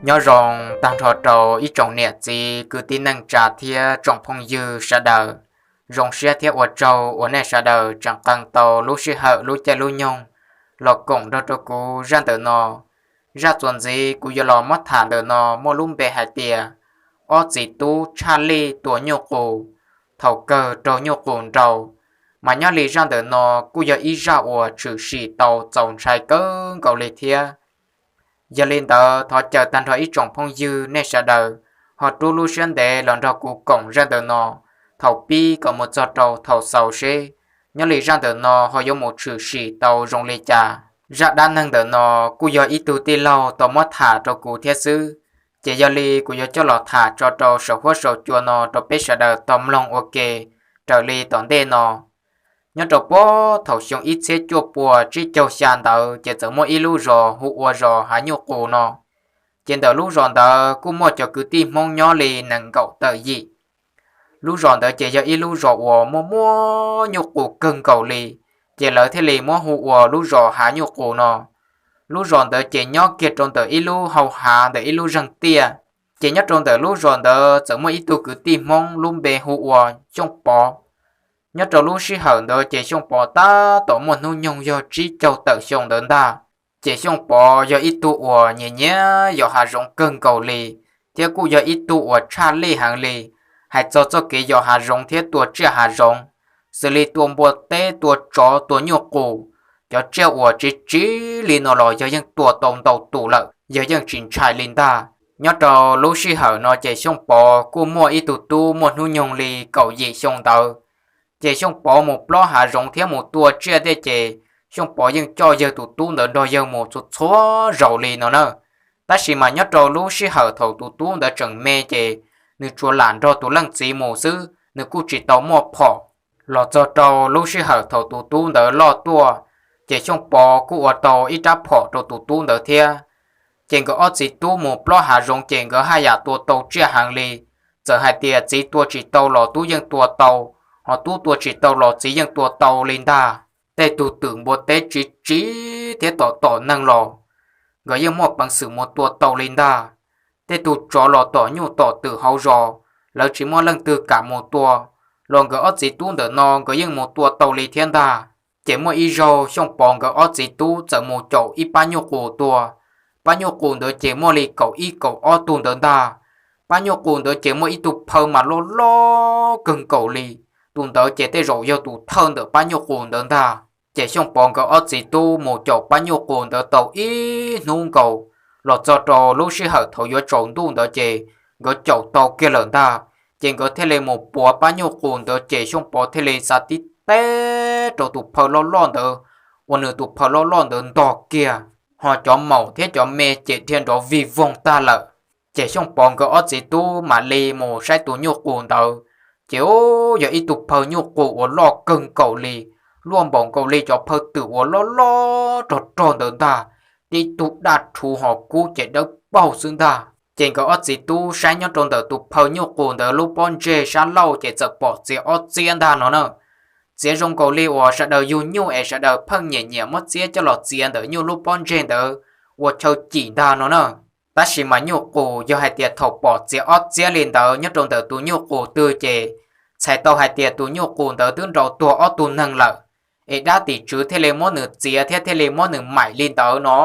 Nyob zoo tag nrho rau ib tsoom niam txiv kwv tij neej tsa thiab tsoom phooj ywg sawv daws. Zoo siab thiab ua tsaug uas nej sawv daws tseem qee tau lub sij hawm lub caij lub nyoog los koom nrog rau kuv zaj ntawm no. Zaj txuas ntxiv kuv yuav los muab tham ntawm no muaj lub npe hais tias ob txiv tub tshaj lij tua nyuj qus, thaum kawg raug nyuj qus nraus. Mas nyob li zaj ntawm no kuj yog ib zaj uas tshwm sim tau txaus ntshai kawg nkaus li thiab. Yog li ntawd thov caw tag nrho ib tsoom phooj ywg nej sawv daws ho rub lub siab ntev los nrog kuv koom zaj ntawm no thaum pib kom mus txog rau thaum xaus seb nyob li zaj ntawm no ho yuav mus tshwm sim tau zoo li cas. Zaj dab neeg ntawm no kuj yog ib tug tij laug tau muab tham rau kuv thiab xwb, ces yog li kuv yuav coj los tham tso rau saum huab saum cua no rau peb sawv daws tau mloog ua ke raws li tom ntej no. Nyob rau puag thaum xyoo ib txhiab cuaj pua tsib caug xya ntawd ces txawm muaj ib lub zos hu ua zos Hav Nyuj Qus no. Ces ntawm lub zos ntawd kuj muaj cov kwv tij Hmoob nyob li nees nkaum tawm yim. Lub zos ntawd ces yog ib lub zos uas muaj muaj nyuj qus kawg nkaus li, ces lawv thiaj li muab hu ua lub zos Hav Nyuj Qus no. Lub zos ntawd ces nyob kiag rau ntawm ib lub hau hav ntawm ib lub zeeg tiaj. Ces nyob rau ntawm lub zos ntawd txawm muaj ib tug kwv tij Hmoob lub npe hu ua Xyooj Pov. Nyob rau lub sij hawm ntawd ces Xyooj Pov tab tom muaj hnub nyoog yog tsib caug tawm xyoo ntawd ntag. Ces Xyooj Pov yog ib tug uas nyiam nyiam yos hav zoov kawg nkaus li, thiab kuj yog ib tug uas tshaj lij heev li. Hais txog txoj kev yos hav zoov thiab tua tsiaj hav zoov, xws li tua npua teb, tua tsov, tua nyuj qus, cov tsiaj uas tsiv tsiv li no los yog yeej tua tau ntau tus lawm, yog yeej tsis ntshai li ntag. Nyob rau lub sij hawm no ces Xyooj Pov kuj muaj ib tug tub muaj hnub nyoog li kaum yim xyoo ntawd. Ces Xyooj Pov mus plob hav zoov thiab mus tua tsiaj tej ces Xyooj Pov yeej coj yawg tus tub ntawd nrog yawg mus txhua txhua zaus li no na. Tab sis mas nyob rau lub sij hawm thaum tus tub ntawd tseem me ces nws tsuas lam nrog tus leej txiv mus xwb, nws kuj tsis tau muaj phom. Los txog rau lub sij hawm thaum tus tub ntawd loj tuaj, ces Xyooj Pov kuj ua tau ib rab phom rau tus tub ntawd thiab. Ces nkawd ob txiv tub mus plob hav zoov ces nkawd haj yam tua tau tsiaj heev li. Txawm hais tias txiv tua tsis tau los tub yeej tua tau, ho tub tua tsis tau los txiv yeej tua tau li ntag. Tej tug twm npua teb tsiv tsiv thiab tom tom neeg los nkawd yeej muaj peev xwm mus tua tau li ntag. Tej tug tsov los tom nyuj tom twm hauv zos, lawv tsis muaj leej twg kam mus tua, los nkawd ob txiv tub ntawm no nkawd yeej mus tua tau li thiab ntag. Ces muaj ib zaug Xyooj Pov nkawd ob txiv tub txawm mus caum ib pab nyuj qus tua. Pab nyuj qus ntawd ces muaj li kaum ib kaum ob tug ntawd ntag. Pab nyuj qus ntawd ces muaj ib tug phaw mas loj loj kawg nkaus li. Tus ntawd ces tej zaum yog tus thawj ntawm pab nyuj qus ntawd ntag. Ces Xyooj Pov nkawd ob txiv tub mus caum pab nyuj qus ntawd tau ib hnub nkaus, los txog rau lub sij hawm thaum yuav tsaus ntuj ntawd ces nkawd caum tau kiag lawm ntag. Ces nkawd thiaj li mus puav pab nyuj qus ntawd ces Xyooj Pov thiaj li xa tib teb rau tus phaw loj loj ntawd, uas nws tus phaw loj loj ntawd ntog kiag, ho cov maum thiab cov me ces dhia nrov vig voog tag lawm. Ces Xyooj Pov nkawd ob txiv tub mam li mus saib tus nyuj qus ntawd, ces u, yog ib tug phaw nyuj qus uas loj kawg nkaus li, luaj npaum nkaus li cov phaw twm uas loj loj rog rog ntawd ntag, tib tug daj rhuv ho kub ces dawb paug xwb ntag. Ces nkawd ob txiv tub saib nyob rau ntawm tus phaw nyuj qus ntawd lub pob ntseg sab laug ces txawm pom txiav ob txiab ntag no na. Txiav zoo nkaus li uas sawv daws yug nyuj es sawv daws pheej nyiam nyiam muab txiab coj los txiav ntawm nyuj lub pob ntseg ntawd ua chaw cim ntag no na. Tab sis mas nyuj qus yog hais tias thaum pom txiav ob txiab li ntawd nyob rau ntawm tus nyuj qus twg ces txhais tau hais tias tus nyuj qus ntawd twb nrau tuag ob tug neeg lawm, es dab tim tswv thiaj li muab nws txiav thiab thiaj li muab nws maim li ntawd no.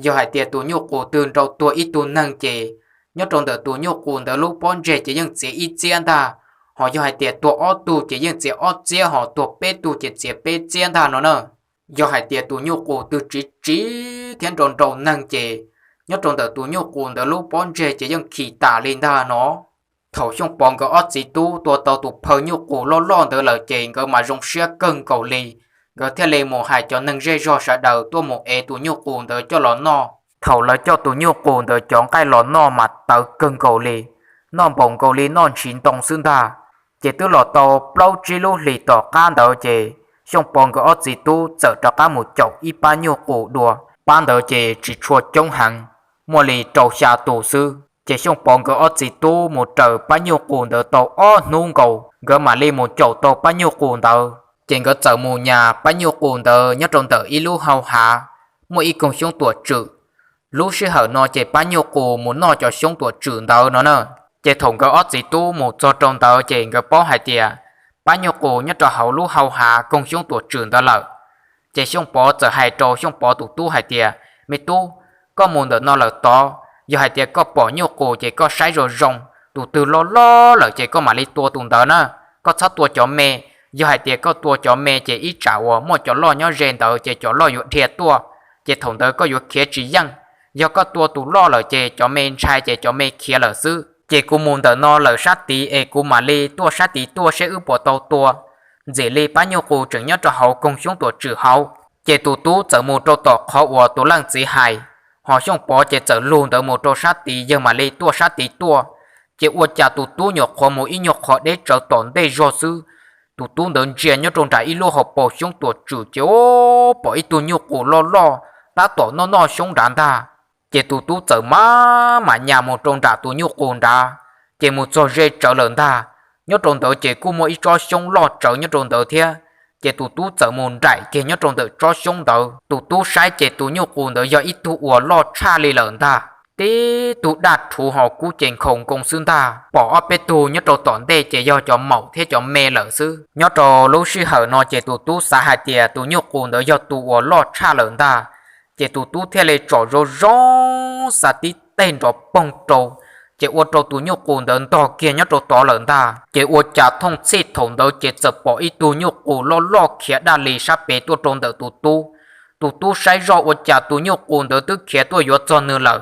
Yog hais tias tus nyuj qus twg nrau tuag ib tug neeg ces nyob rau ntawm tus nyuj qus ntawd lub pob ntseg ces yeej txiav ib txiab ntag, ho yog hais tias tuag ob tug ces yeej txiav ob txiab, ho tuag peb tug ces txiav peb txiab ntag no na. Yog hais tias tus nyuj qus twg tsiv tsiv thiab nrau nrau neeg ces nyob rau ntawm tus nyuj qus ntawd lub pob ntseg ces yeej khi tas li ntag no. Thaum Xyooj Pov nkawd ob txiv tub tua tau tus phaw nyuj qus loj loj ntawd lawm ces nkawd mas zoo siab kawg nkaus li. Nkawd thiaj li mus hais cov neeg zej zog sawv daws tuaj mus ev tus nyuj qus ntawd coj los noj. Thaum lawv coj tus nyuj qus ntawd cov nqaij los noj mas tawv kawg nkaus li, noj npaum nkaus li noj ntshiv ntoo xwb ntag. Ces twb los tau plaub tsib lub hlis tom qab ntawd ces Xyooj Pov nkawd ob txiv tub txawm rov qab mus caum ib pab nyuj qus dua. Pab ntawd ces tsis tshua coob heev, muaj li rau xya tus xwb. Ces Xyooj Pov nkawd ob txiv tub mus raws pab nyuj qus ntawd tau ob hnub nkaus, nkawd mam li mus caum tau pab nyuj qus ntawd. Ces nkawd txawm mus nyas pab nyuj qus ntawd nyob rau ntawm ib lub hau hav, muaj ib koog xyoob tuam tswm. Lub sij hawm no ces pab nyuj qus mus noj cov xyoob tuam tswm ntawd no na. Ces thaum nkawd ob txiv tub mus txog rau ntawd ces nkawd paub hais tias pab nyuj qus nyob rau hauv lub hau hav koog xyoob tuam tswm ntawd lawm. Ces Xyooj Pov txawm hais rau Xyooj Pov tus tub hais tias, Me tub, koj mus ntawm no lawm tod, yog hais tias koj pom nyuj qus ces koj saib zoo zoo, tus twg loj loj lawm ces koj mam li tua tus ntawd na. Koj txhob tua cov me, yog hais tias koj tua cov me ces ib tsam uas muaj cov loj nyob ze ntawd ces cov loj yuav dhia tuaj, ces thaum ntawd koj yuav khiav tsis yeej. Yog koj tua tus loj lawm ces cov me ntshai ces cov me khiav lawm xwb. Ces kuv mus ntawm no lawm sab tid es kuv mam li tuaj sab tid tuaj seb wb puas tau tua. Ntxim li pab nyuj qus tseem nyob rau hauv koog xyoob tuam tswm hauv. Ces tus tub txawm mus rau tom qhov uas tus leej txiv hais, ho Xyooj Pov ces txawm lug ntawd mus rau sab tid, yawg mam li tuaj sab tid tuaj. Ces ua cas tus tub nyuam qhuav mus ib nyuag qhov deb tsawv tom ntej zog xwb, tus tub ntawd ntsia nyob rau nram ib lub hauv paus xyoob tuam tswm ces pom ib tug nyuj qus loj loj tab tom noj noj xyoob nrad ntag. Ces tus tub txawm maj mam nyas mus rau nram tus nyuj qus nrad, ces mus txog ze tsawv lawm ntag. Nyob rau ntawd ces kuj muaj ib tsob xyoob loj tsawv nyob rau ntawd thiab. Ces tus tub txawm mus nraim kiag nyob rau ntawm tsob xyoob ntawd. Tus tub saib ces tus nyuj qus ntawd yog ib tug uas loj tshaj li lawm ntag, tib tug daj rhuv ho kub ces nkhaus nkoos xwb ntag, pom ob peb tug nyob rau tom ntej ces yog cov maum thiab cov me lawm xwb. Nyob rau lub sij hawm no ces tus tub xav hais tias tus nyuj qus ntawd yog tus uas loj tshaj lawm ntag. Ces tus tub thiaj li tsom zoo zoo xa tib teg nrov poog rau, ces ua rau tus nyuj qus ntawd ntog kiag nyob rau tod lawm ntag. Ces ua cas thooj txhij thaum ntawd ces txawm pom ib tug nyuj qus loj loj khiav daj li sab pem tuaj rau ntawm tus tub. Tus tub saib zoj ua cas tus nyuj qus ntawd twb khiav tuaj yuav txog nws lawm.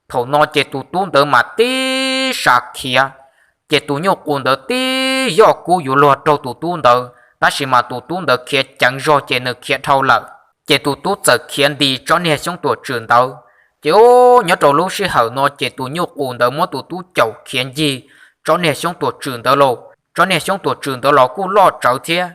Thaum no ces tus tub ntawd mam tib sab khiav, ces tus nyuj qus ntawd tib yoj kub yuav luag raug tus tub ntawd, tab sis mas tus tub ntawd khiav ceev zog ces nws khiav dhau lawm. Ces tus tub txawm khiav nti tsob niag xyoob tuam tswm ntawd. Ces nyob rau lub sij hawm no ces tus nyuj qus ntawd muab tus tub caum khiav ncig tsob niag xyoob tuam tswm ntawd lauj. Tsob niag xyoob tuam tswm ntawd los kuj loj tsawv thiab.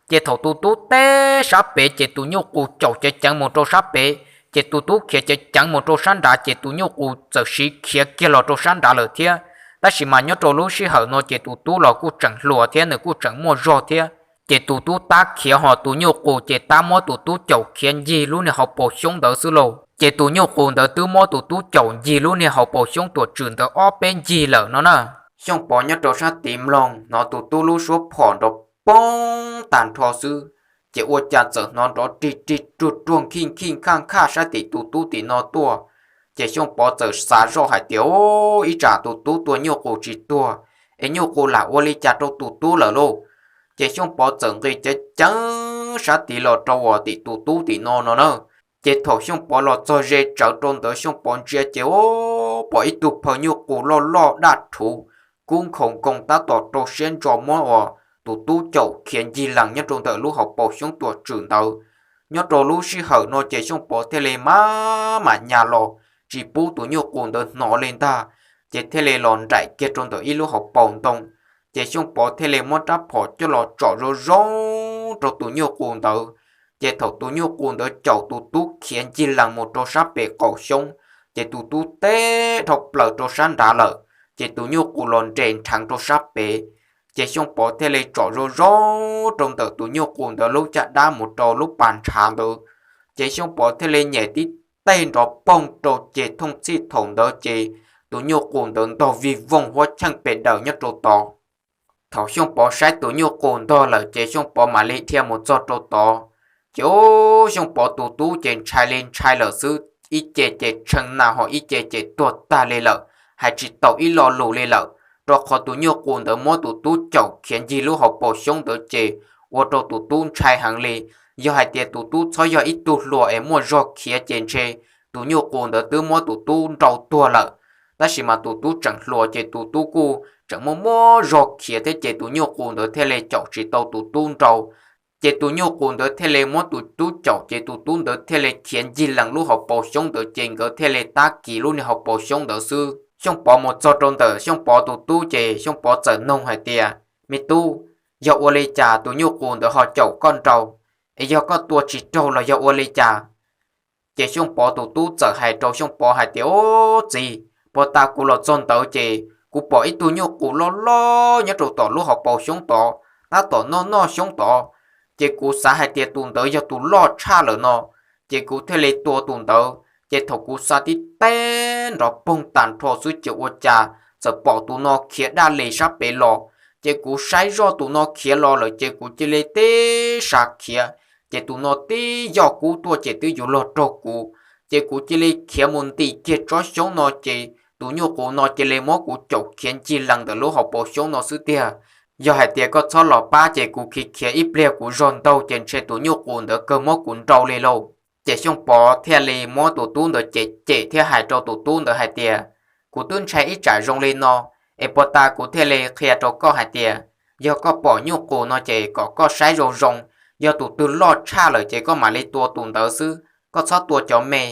Ces thaum tus tub teb sab pem ces tus nyuj qus caum ceev ceev mus rau sab pem, ces tus tub khiav ceev ceev mus rau sab nrad ces tus nyuj qus txawm siv khiav kiag los rau sab nrad lawm thiab. Tab sis mas nyob rau lub sij hawm no ces tus tub los kuj tseem hluas thiab nws kuj tseem muaj zog thiab. Ces tus tub tab khiav ho tus nyuj qus ces tab muab tus tub caum khiav ncig lub niag hauv paus xyoob ntawd xwb lauj. Ces tus nyuj qus ntawd twb muab tus tub caum ncig lub niag hauv paus xyoob tuam tswm ntawd ob peb ncig lawm no na. Xyooj Pov nyob rau sab tid mloog hnov tus tub lub suab phom nrov poob tag nrho xwb, ces ua cas txawm hnov nrov rig rig ruag ruag khij khij khaj khaj sab tim tus tub tim no tuaj. Ces Xyooj Pov txawm xav zoj hais tias, Ib tsam tus tub tua nyuj qus tsis tuag, es nyuj qus lam ua li cas rau tus tub lawm lauj? Ces Xyooj Pov txawm nqis ceev ceev sab tid los rau uas tim tus tub tim no no na. Ces thaum Xyooj Pov los txog ze tsawv rau ntawd Xyooj Pov ntsia ces pom ib tug phaw nyuj qus loj loj daj rhuv, kub nkhaus nkoos tab tom rau siab ntso muab uas tus tub caum khiav ncig lees nyob rau ntawm lub hauv paus xyoob tuam tswm ntawd. Nyob rau lub sij hawm no ces Xyooj Pov thiaj li maj mam nyas los tsis pub tus nyuj qus ntawd hnov li ntag, ces thiaj li los nraim kiag rau ntawm ib lub hauv paus ntoo. Ces Xyooj Pov thiaj li muab rab phom coj los tsom zoo zoo rau tus nyuj qus ntawd. Ces thaum tus nyuj qus ntawd caum tus tub khiav ncig lees mus rau sab pem qaum xyoob, ces tus tub teb dhau plaws rau sab nrad lawm, ces tus nyuj qus los nres nrheev rau sab pem. Ces Xyooj Pov thiaj li tsom zoo zoo rau ntawm tus nyuj qus ntawd lub caj dab mus rau lub pas ntshav ntawd. Ces Xyooj Pov thiaj li nyem tib teg nrov poog rau ces thooj txhij thaum ntawd ces tus nyuj qus ntawd ntog vig voog huab cheej pes daws nyob rau tod. Thaum Xyooj Pov saib tus nyuj qus ntog lawm ces Xyooj Pov mam li dhia mus txog rau tod. Ces Xyooj Pov tus tub ces ntshai li ntshai lawm xwb, ib ce ces tshee na ho ib ce ces tuag tag li lawm, hais tsis tau ib lo lus li lawm, rau qhov tus nyuj qus ntawd muab tus tub caum khiav ncig lub hauv paus xyoob ntawd ces ua rau tus tub ntshai heev li. Yog hais tias tus tub txhob yog ib tug hluas es muaj zog khiav ces ntshe tus nyuj qus ntawd twb muab tus tub nrau tuag lawm. Tab sis mas tus tub tseem hluas ces tus tub kuj tseem muaj muaj zog khiav thiab ces tus nyuj qus ntawd thiaj li caum tsis tau tus tub nrau. Ces tus nyuj qus ntawd thiaj li muab tus tub caum ces tus tub ntawd thiaj li khiav ncig lees lub hauv paus xyoob ntawd ces nkawd thiaj li tab kiv lub niag hauv paus xyoob ntawd xwb. Xyooj Pov mus txog rau ntawm Xyooj Pov tus tub ces Xyooj Pov txawm noog hais tias, Me tub, yog ua li cas tus nyuj qus ntawd ho caum koj nrau, es yog koj tua tsis raug los yog ua li cas? Ces Xyooj Pov tus tub txawm hais rau Xyooj Pov hais tias, Ub txiv, puag ta kuv los txog ntawd ces kuv pom ib tug nyuj qus loj loj nyob rau tom lub hauv paus xyoob tod, tab tom noj noj xyoob tod. Ces kuv xav hais tias tus ntawd yog tus loj tshaj lawm no, ces kuv thiaj li tua tus ntawd. Ces thaum kuv xa tib teg nrov poog tag nrho xwb ces ua cas txawm pom tus no khiav daj li sab pem los. Ces kuv saib zoj tus no khiav los lawm ces kuv cia li tib sa khiav, ces tus no tib yog kub tuaj ces twb yuav luag raug kuv. Ces kuv cia li khiav mus ntim kiag tsob xyoob no ces tus nyuj qus no cia li muab kuv caum khiav ncig lees ntawm lub hauv paus xyoob no xwb tiag. Yog hais tias koj txhob los pab ces kuv khiav khiav ib pliag kuv zog ntaug ces ntshe tus nyuj qus ntawd kawg muab kuv nrau li lauj. Ces Xyooj Pov thiaj li muab tus tub ntawd cem cem thiab hais rau tus tub ntawd hais tias, kuv twb ntshai ib tsam zoo li no, es puag ta kuv thiaj li qhia rau koj hais tias, yog koj pom nyuj qus no ces kom koj saib zoo zoo, yog tus twg loj tshaj lawm ces koj mam li tua tus ntawd xwb, koj txhob tua cov me.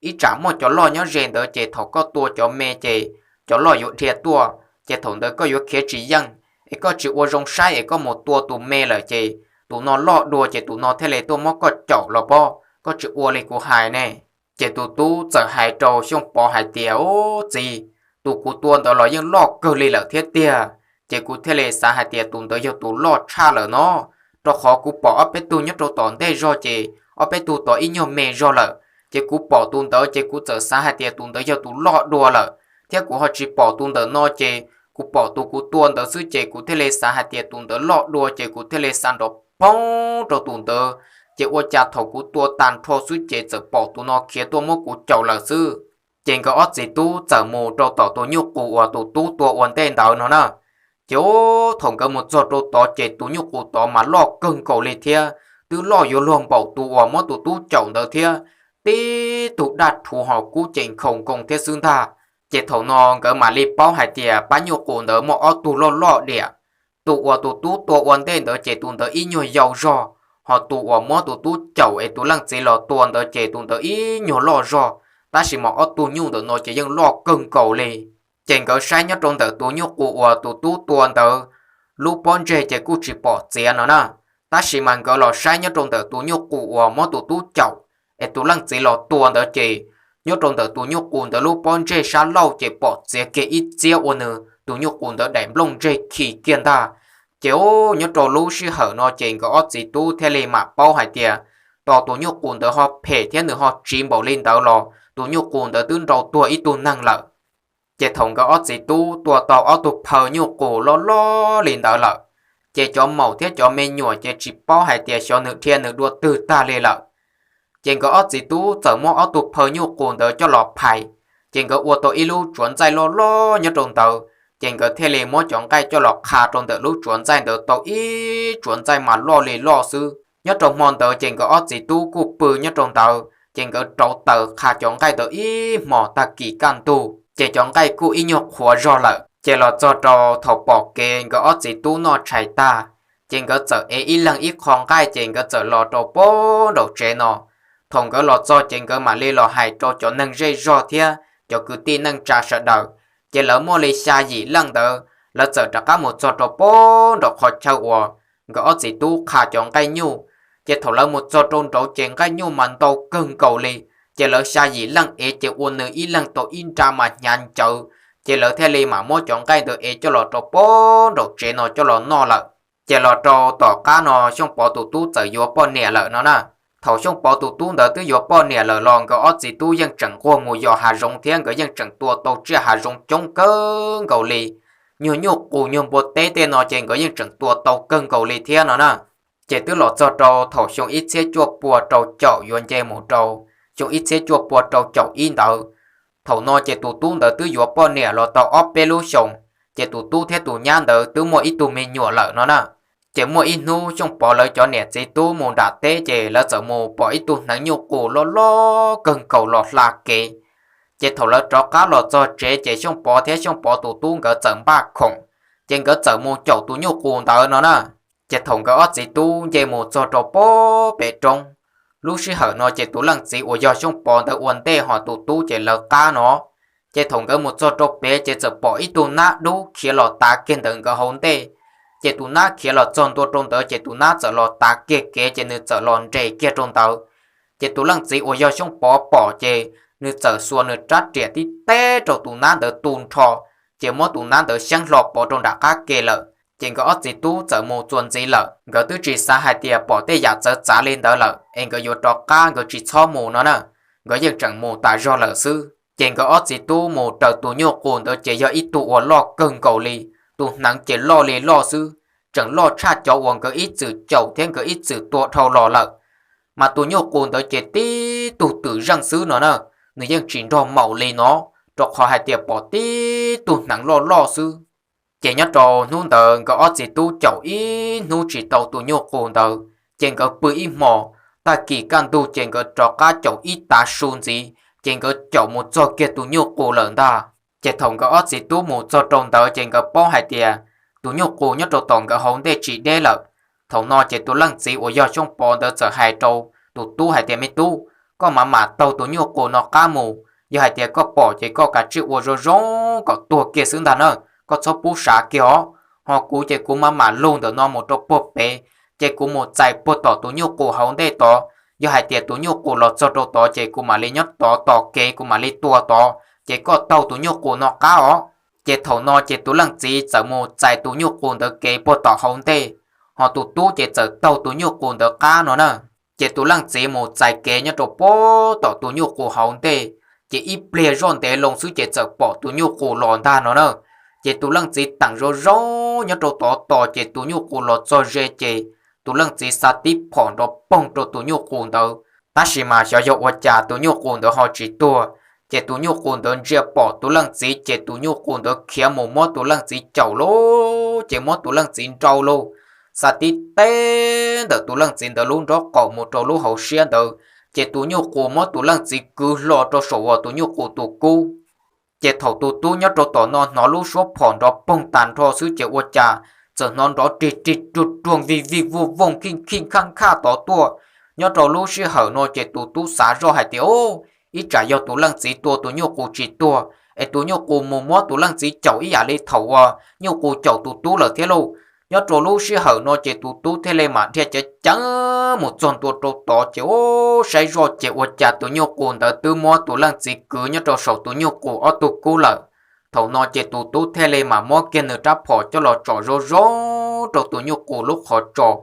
Ib tsam muaj cov loj nyob ze ntawd ces thaum koj tua cov me ces cov loj yuav dhia tuaj, ces thaum ntawd koj yuav khiav tsis yeej. Es koj tsis ua zoo saib es koj mus tua tus me lawm ces tus no loj dua ces tus no thiaj li tuaj muab koj caum los pob, koj tsis ua li kuv hais ne. Ces tus tub txawm hais rau Xyooj Pov hais tias, ub txiv, tus kuv tua ntawd los yeej loj kawg li lawm thiab tiag. Ces kuv thiaj li xav hais tias tus ntawd yog tus loj tshaj lawm no, rau qhov kuv pom ob peb tug nyob rau tom ntej zog ces ob peb tug tod ib nyuag me zog lawm. Ces kuv pom tus ntawd ces kuv txawm xav hais tias tus ntawd yog tus loj dua lawm, thiab kuv ho tsis pom tus ntawm no ces kuv pom tus kuv tua ntawd xwb ces kuv thiaj li xav hais tias tus ntawd loj dua ces kuv thiaj li xa nrov poob rau tus ntawd. Ces ua cas thaum kuv tua tag nrho xwb ces txawm pom tus no khiav tuaj muab kuv caum lawm xwb. Ces nkawd ob txiv tub txawm mus rau tom tus nyuj qus uas tus tub tua ua ntej ntawd no na. Ces thaum nkawd mus txog rau tod ces tus nyuj qus tod mas loj kawg nkaus li thiab, twb loj yuav luag npaum tus uas muab tus tub caum ntawd thiab, tib tug daj rhuv ho kub ces nkhaus nkoos thiab xwb ntag. Ces thaum no nkawd mam li paub hais tias pab nyuj qus ntawd muaj ob tug loj loj diam. Tus uas tus tub tua ua ntej ntawd ces tus ntawd ib nyuag yau zog, ho tus uas muab tus tub caum es tus leej txiv los tua ntawd ces tus ntawd ib nyuag loj zog, tab sis mas ob tug nyuj ntawm no ces yeej loj kawg nkaus li. Ces nkawd saib nyob rau ntawm tus nyuj qus uas tus tub tua ntawd lub pob ntseg ces kuj tsis pom txiav no na, tab sis mas nkawd los saib nyob rau ntawm tus nyuj qus uas muab tus tub caum es tus leej txiv los tua ntawd ces nyob rau ntawm tus nyuj qus ntawd lub pob ntseg sab laug ces pom txiav kiag ib txiab ua nws tus nyuj qus ntawd daim nplooj ntseg khi kiag ntag. Ces nyob rau lub sij hawm no ces nkawd ob txiv tub thiaj li mam paub hais tias tos tus nyuj qus ntawd ho phem thiab nws ho tsiv npaum li ntawd los tus nyuj qus ntawd twb nrau tuag ib tug neeg lawm. Ces thaum nkawd ob txiv tub tua tau ob tug phaw nyuj qus loj loj li ntawd lawm, ces cov maum thiab cov me nyuam ces tsis paub hais tias xyov nws dhia nws dua twg tag li lawm. Ces nkawd ob txiv tub txawm muab ob tug phaw nyuj qus ntawd coj los phais, ces nkawd ua tau ib lub tsuav ntxaij loj loj nyob rau ntawd, ces nkawd thiaj li muab cov nqaij coj los qha rau ntawm lub tsuav ntxaij ntawd tau ib tsuav ntxaij mas loj li loj xwb. Nyob rau hmo ntawd ces nkawd ob txiv tub kuj pw nyob rau ntawd, ces nkawd rauv taws qha cov nqaij ntawd ib hmos tag kis kaj ntug, ces cov nqaij kuj ib nyuag qhuav zog lawm. Ces los txog rau thaum pom kev nkawd ob txiv tub noj tshais tag, ces nkawd txawm ev ib leeg ib qho nqaij ces nkawd txawm los rau pem nraum tsev no. Thaum nkawd los txog ces nkawd mam li los hais rau cov neeg zej zog thiab cov kwv tij neej tsa sawv daws, ces lawv muaj li xya yim leej ntawd, lawv txawm rov qab mus txog rau pem nraum qhov chaw uas nkawd ob txiv tub qha cov nqaij nyuj. Ces thaum lawv mus txog rau nraud ces nqaij nyuj mas ntau kawg nkaus li, ces lawv xya yim leej ev ces ua nws ib leeg tau ib nra mas hnyav ncawv, ces lawv thiaj li mam muab cov nqaij ntawd ev coj los rau pem nraum tsev no coj los noj lawm. Ces los rau tom qab no Xyooj Pov tus tub txawm yuav poj niam lawm no na. Thaum Xyooj Pov tus tub ntawd twb yuav poj niam lawm los nkawd ob txiv tub yeej tseem nquag mus yos hav zoov thiab nkawd yeej tseem tua tau tsiaj hav zoov coob kawg nkaus li. Nyuag nyuj qus nyuag npua teb tej no ces nkawd yeej tseem tua tau kawg nkaus li thiab no na. Ces twb los txog rau thaum xyoo ib txhiab cuaj pua rau caum yuav nce mus rau xyoo ib txhiab cuaj pua rau caum ib ntawd. Thaum no ces tus tub ntawd twb yuav poj niam los tau ob peb lub xyoos, ces tus tub thiab tus nyab ntawd twb muaj ib tug me nyuam lawm no na. Ces muaj ib hnub Xyooj Pov lawv cov niam txiv tub mus nram teb ces lawv txawm mus pom ib tug hneev nyuj qus loj loj kawg nkaus los hla kev. Ces thaum lawv rov qab los txog tsev ces Xyooj Pov thiab Xyooj Pov tus tub nkawd txawm npaj khoom, ces nkawd txawm mus caum tus nyuj qus ntawd no na. Ces thaum nkawd ob txiv tub nce mus txog rau pem pem roob, lub sij hawm no ces tus leej txiv uas yog Xyooj Pov ntawd ua ntej ho tus tub ces lawv qab no. Ces thaum nkawd mus txog rau pem ces txawm pom ib tug nab dub khiav los tav kiag ntawm nkawd hauv ntej. Ces tus nab khiav los txog ntua rau ntawd ces tus nab txawm los tav kiag kev ces nws txawm los nres kiag rau ntawd. Ces tus leej txiv uas yog Xyooj Pov pom ces nws txawm xuas nws rab riam tib teb rau tus nab ntawd tu nrho, ces muab tus nab ntawd xyeeb hlo pov rau nram qab ke lawm. Ces nkawd ob txiv tub txawm mus txuas ntxiv lawm, nkawd twb tsis xav hais tias pom tej yam txawv txav li ntawd lawm es nkawd yuav rov qab nkawd tsis txhob mus no na. nkawd yeej tseem mus tas zog lawm xwb. Ces nkawd ob txiv tub mus raws tus nyuj qus ntawd ces yog ib tug uas loj kawg nkaus li, tus hneev ces loj li loj xwb, tseem loj tshaj cov uas nkawd ib txwm caum thiab nkawd ib txwm tua dhau los lawm. Mas tus nyuj qus ntawd ces tib tug twm zeej xwb no na, nws yeej tsis nrog maum li no, rau qhov hais tias pom tib tug hneev loj loj xwb. Ces nyob rau hnub ntawd nkawd ob txiv tub caum ib hnub tsis tau tus nyuj qus ntawd, ces nkawd pw ib hmos, tag kis kaj ntug ces nkawd rov qab caum ib tav su ntxiv, ces nkawd caum mus txog kiag tus nyuj qus lawm ntag. Ces thaum nkawd ob txiv tub mus txog rau ntawd ces nkawd paub hais tias tus nyuj qus nyob rau tom nkawd hauv ntej tsis deb lawm. Thaum no ces tus leej txiv uas yog Xyooj Pov ntawd txawm hais rau tus tub hais tias, Me tub, koj mam mam taug tus nyuj qus no qab mus, yog hais tias koj pom ces koj kav tsij ua zoo zoo kom tuag kiag xwb ntag na, koj txhob pub sav kiag os. Ho kuv ces kuv mam mam lug ntawm no mus rau puag pem, ces kuv mus txais puag tom tus nyuj qus hauv ntej tod. Yog hais tias tus nyuj qus los txog rau tod ces kuv mam li nyob tod tos kev kuv mam li tua tod, ces koj taug tus nyuj qus no qab os. Ces thaum no ces tus leej txiv txawm mus txais tus nyuj qus ntawd kev puag tom hauv ntej, ho tus tub ces txawm taug tus nyuj qus ntawd qab no na. Ces tus leej txiv mus txais kev nyob rau puag tom tus nyuj qus hauv ntej, ces ib pliag zoj ntev loo xwb ces txawm pom tus nyuj qus los ntag no na. Ces tus leej txiv teem zoo zoo nyob rau tod tos ces tus nyuj qus los txog ze ces tus leej txiv xa tib phom nrov poog rau tus nyuj qus ntawd. Tab sis mas xyov yog ua cas tus nyuj qus ntawd ho tsis tuag. Ces tus nyuj qus ntawd ntsia pom tus leej txiv ces tus nyuj qus ntawd khiav mus muab tus leej txiv caum lauj, ces muab tus leej txiv nrau lauj, xa tib teb ntawm tus leej txiv ntawd lub nrob qaum mus rau lub hauv siab ntawd, ces tus nyuj qus muab tus leej txiv kwv hlo rau saum uas tus nyuj qus tus kub. Ces thaum tus tub nyob rau tom no hnov lub suab phom nrov poog tag nrho xwb ces ua cas txawm hnov nrov rig rig ruag ruag vij vij vuj vooj khij khij khaj khaj tod tuaj. Nyob rau lub sij hawm no ces tus tub xav zoj hais tias, Ub, ib tsam yog tus leej txiv tua tus nyuj qus tsis tuag es tus nyuj qus mus muab tus leej txiv caum ib yam li thaum uas nyuj qus caum tus tub lawm thiab lauj. Nyob rau lub sij hawm no ces tus tub thiaj li mam dhia ceev ceev mus txog ntua rau tod ces ub, saib zoj ces ua cas tus nyuj qus ntawd twb muab tus leej txiv kwv nyob rau saum tus nyuj qus ob tug kub lawm. Thaum no ces tus tub thiaj li mam muab kiag nws rab phom coj los tsom zoo zoo rau tus nyuj qus lub qhov tsos.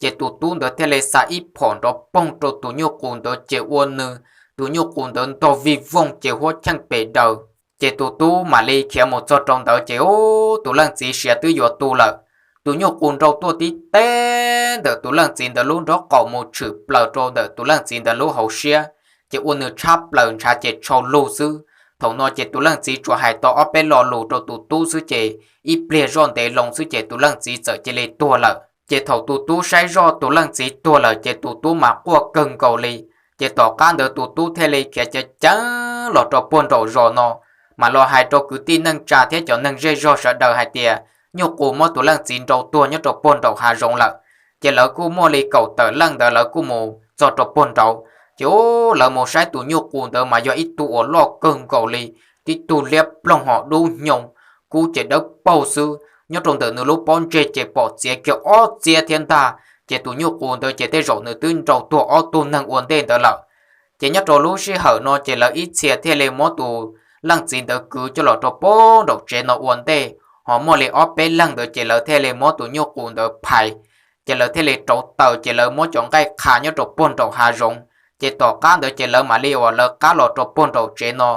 Ces tus tub ntawd thiaj li xa ib phom nrov poog rau tus nyuj qus ntawd ces ua nws, tus nyuj qus ntawd ntog vij voog ces huab cheej pes daws. Ces tus tub mam li khiav mus txog rau ntawd ces ub, tus leej txiv siav twb yuav tu lawm. Tus nyuj qus nrau tuaj tib teb ntawm tus leej txiv ntawd lub nrob qaum mus tshwm plaws rau ntawm tus leej txiv ntawd lub hauv siab, ces ua nws tshab plaws ntshav ces tshau lug xwb. Thaum no ces tus leej txiv tsuas hais tau ob peb lo lus rau tus tub xwb ces ib pliag zoj ntev loo xwb ces tus leej txiv txawm cia li tuag lawm. Ces thaum tus tub saib zoj tus leej txiv tuag lawm ces tus tub mas quaj kawg nkaus li. Ces tom qab ntawd tus tub thiaj li khiav ceev ceev los rau puag nraum zos no, mas los hais rau kwv tij neej tsa thiab cov neeg zej zog sawv daws hais tias nyuj qus muab tus leej txiv nrau tuag nyob rau puag nraum hav zoov lawm. Ces lawv kuj muaj li kaum tawm leej ntawd lawv kuj mus txog rau puag nraud. Ces ub, lawv mus saib tus nyuj qus ntawd mas yog ib tug uas loj kawg nkaus li, tib tug liab ploog ho dub hnyoo, kub ces dawb paug xwb. Nyob rau ntawm nws lub pob ntseg ces pom txiav kiag ob txiab thiab ntag. Ces tus nyuj qus ntawd ces tej zaum nws twb nrau tuag ob tug neeg ua ntej ntawd lawm. Ces nyob rau lub sij hawm no ces lawv ib txhia thiaj li muab tus leej txiv ntawd kwv coj los rau puag nraum tsev no ua ntej, ho muaj li ob peb leeg ntawd ces lawv thiaj li muab tus nyuj qus ntawd phais. Ces lawv thiaj li rauv taws ces lawv muab cov nqaij qha nyob rau puag nraum hav zoov. Ces tom qab ntawd ces lawv mam li uas lawv qab los rau puag nraum tsev no,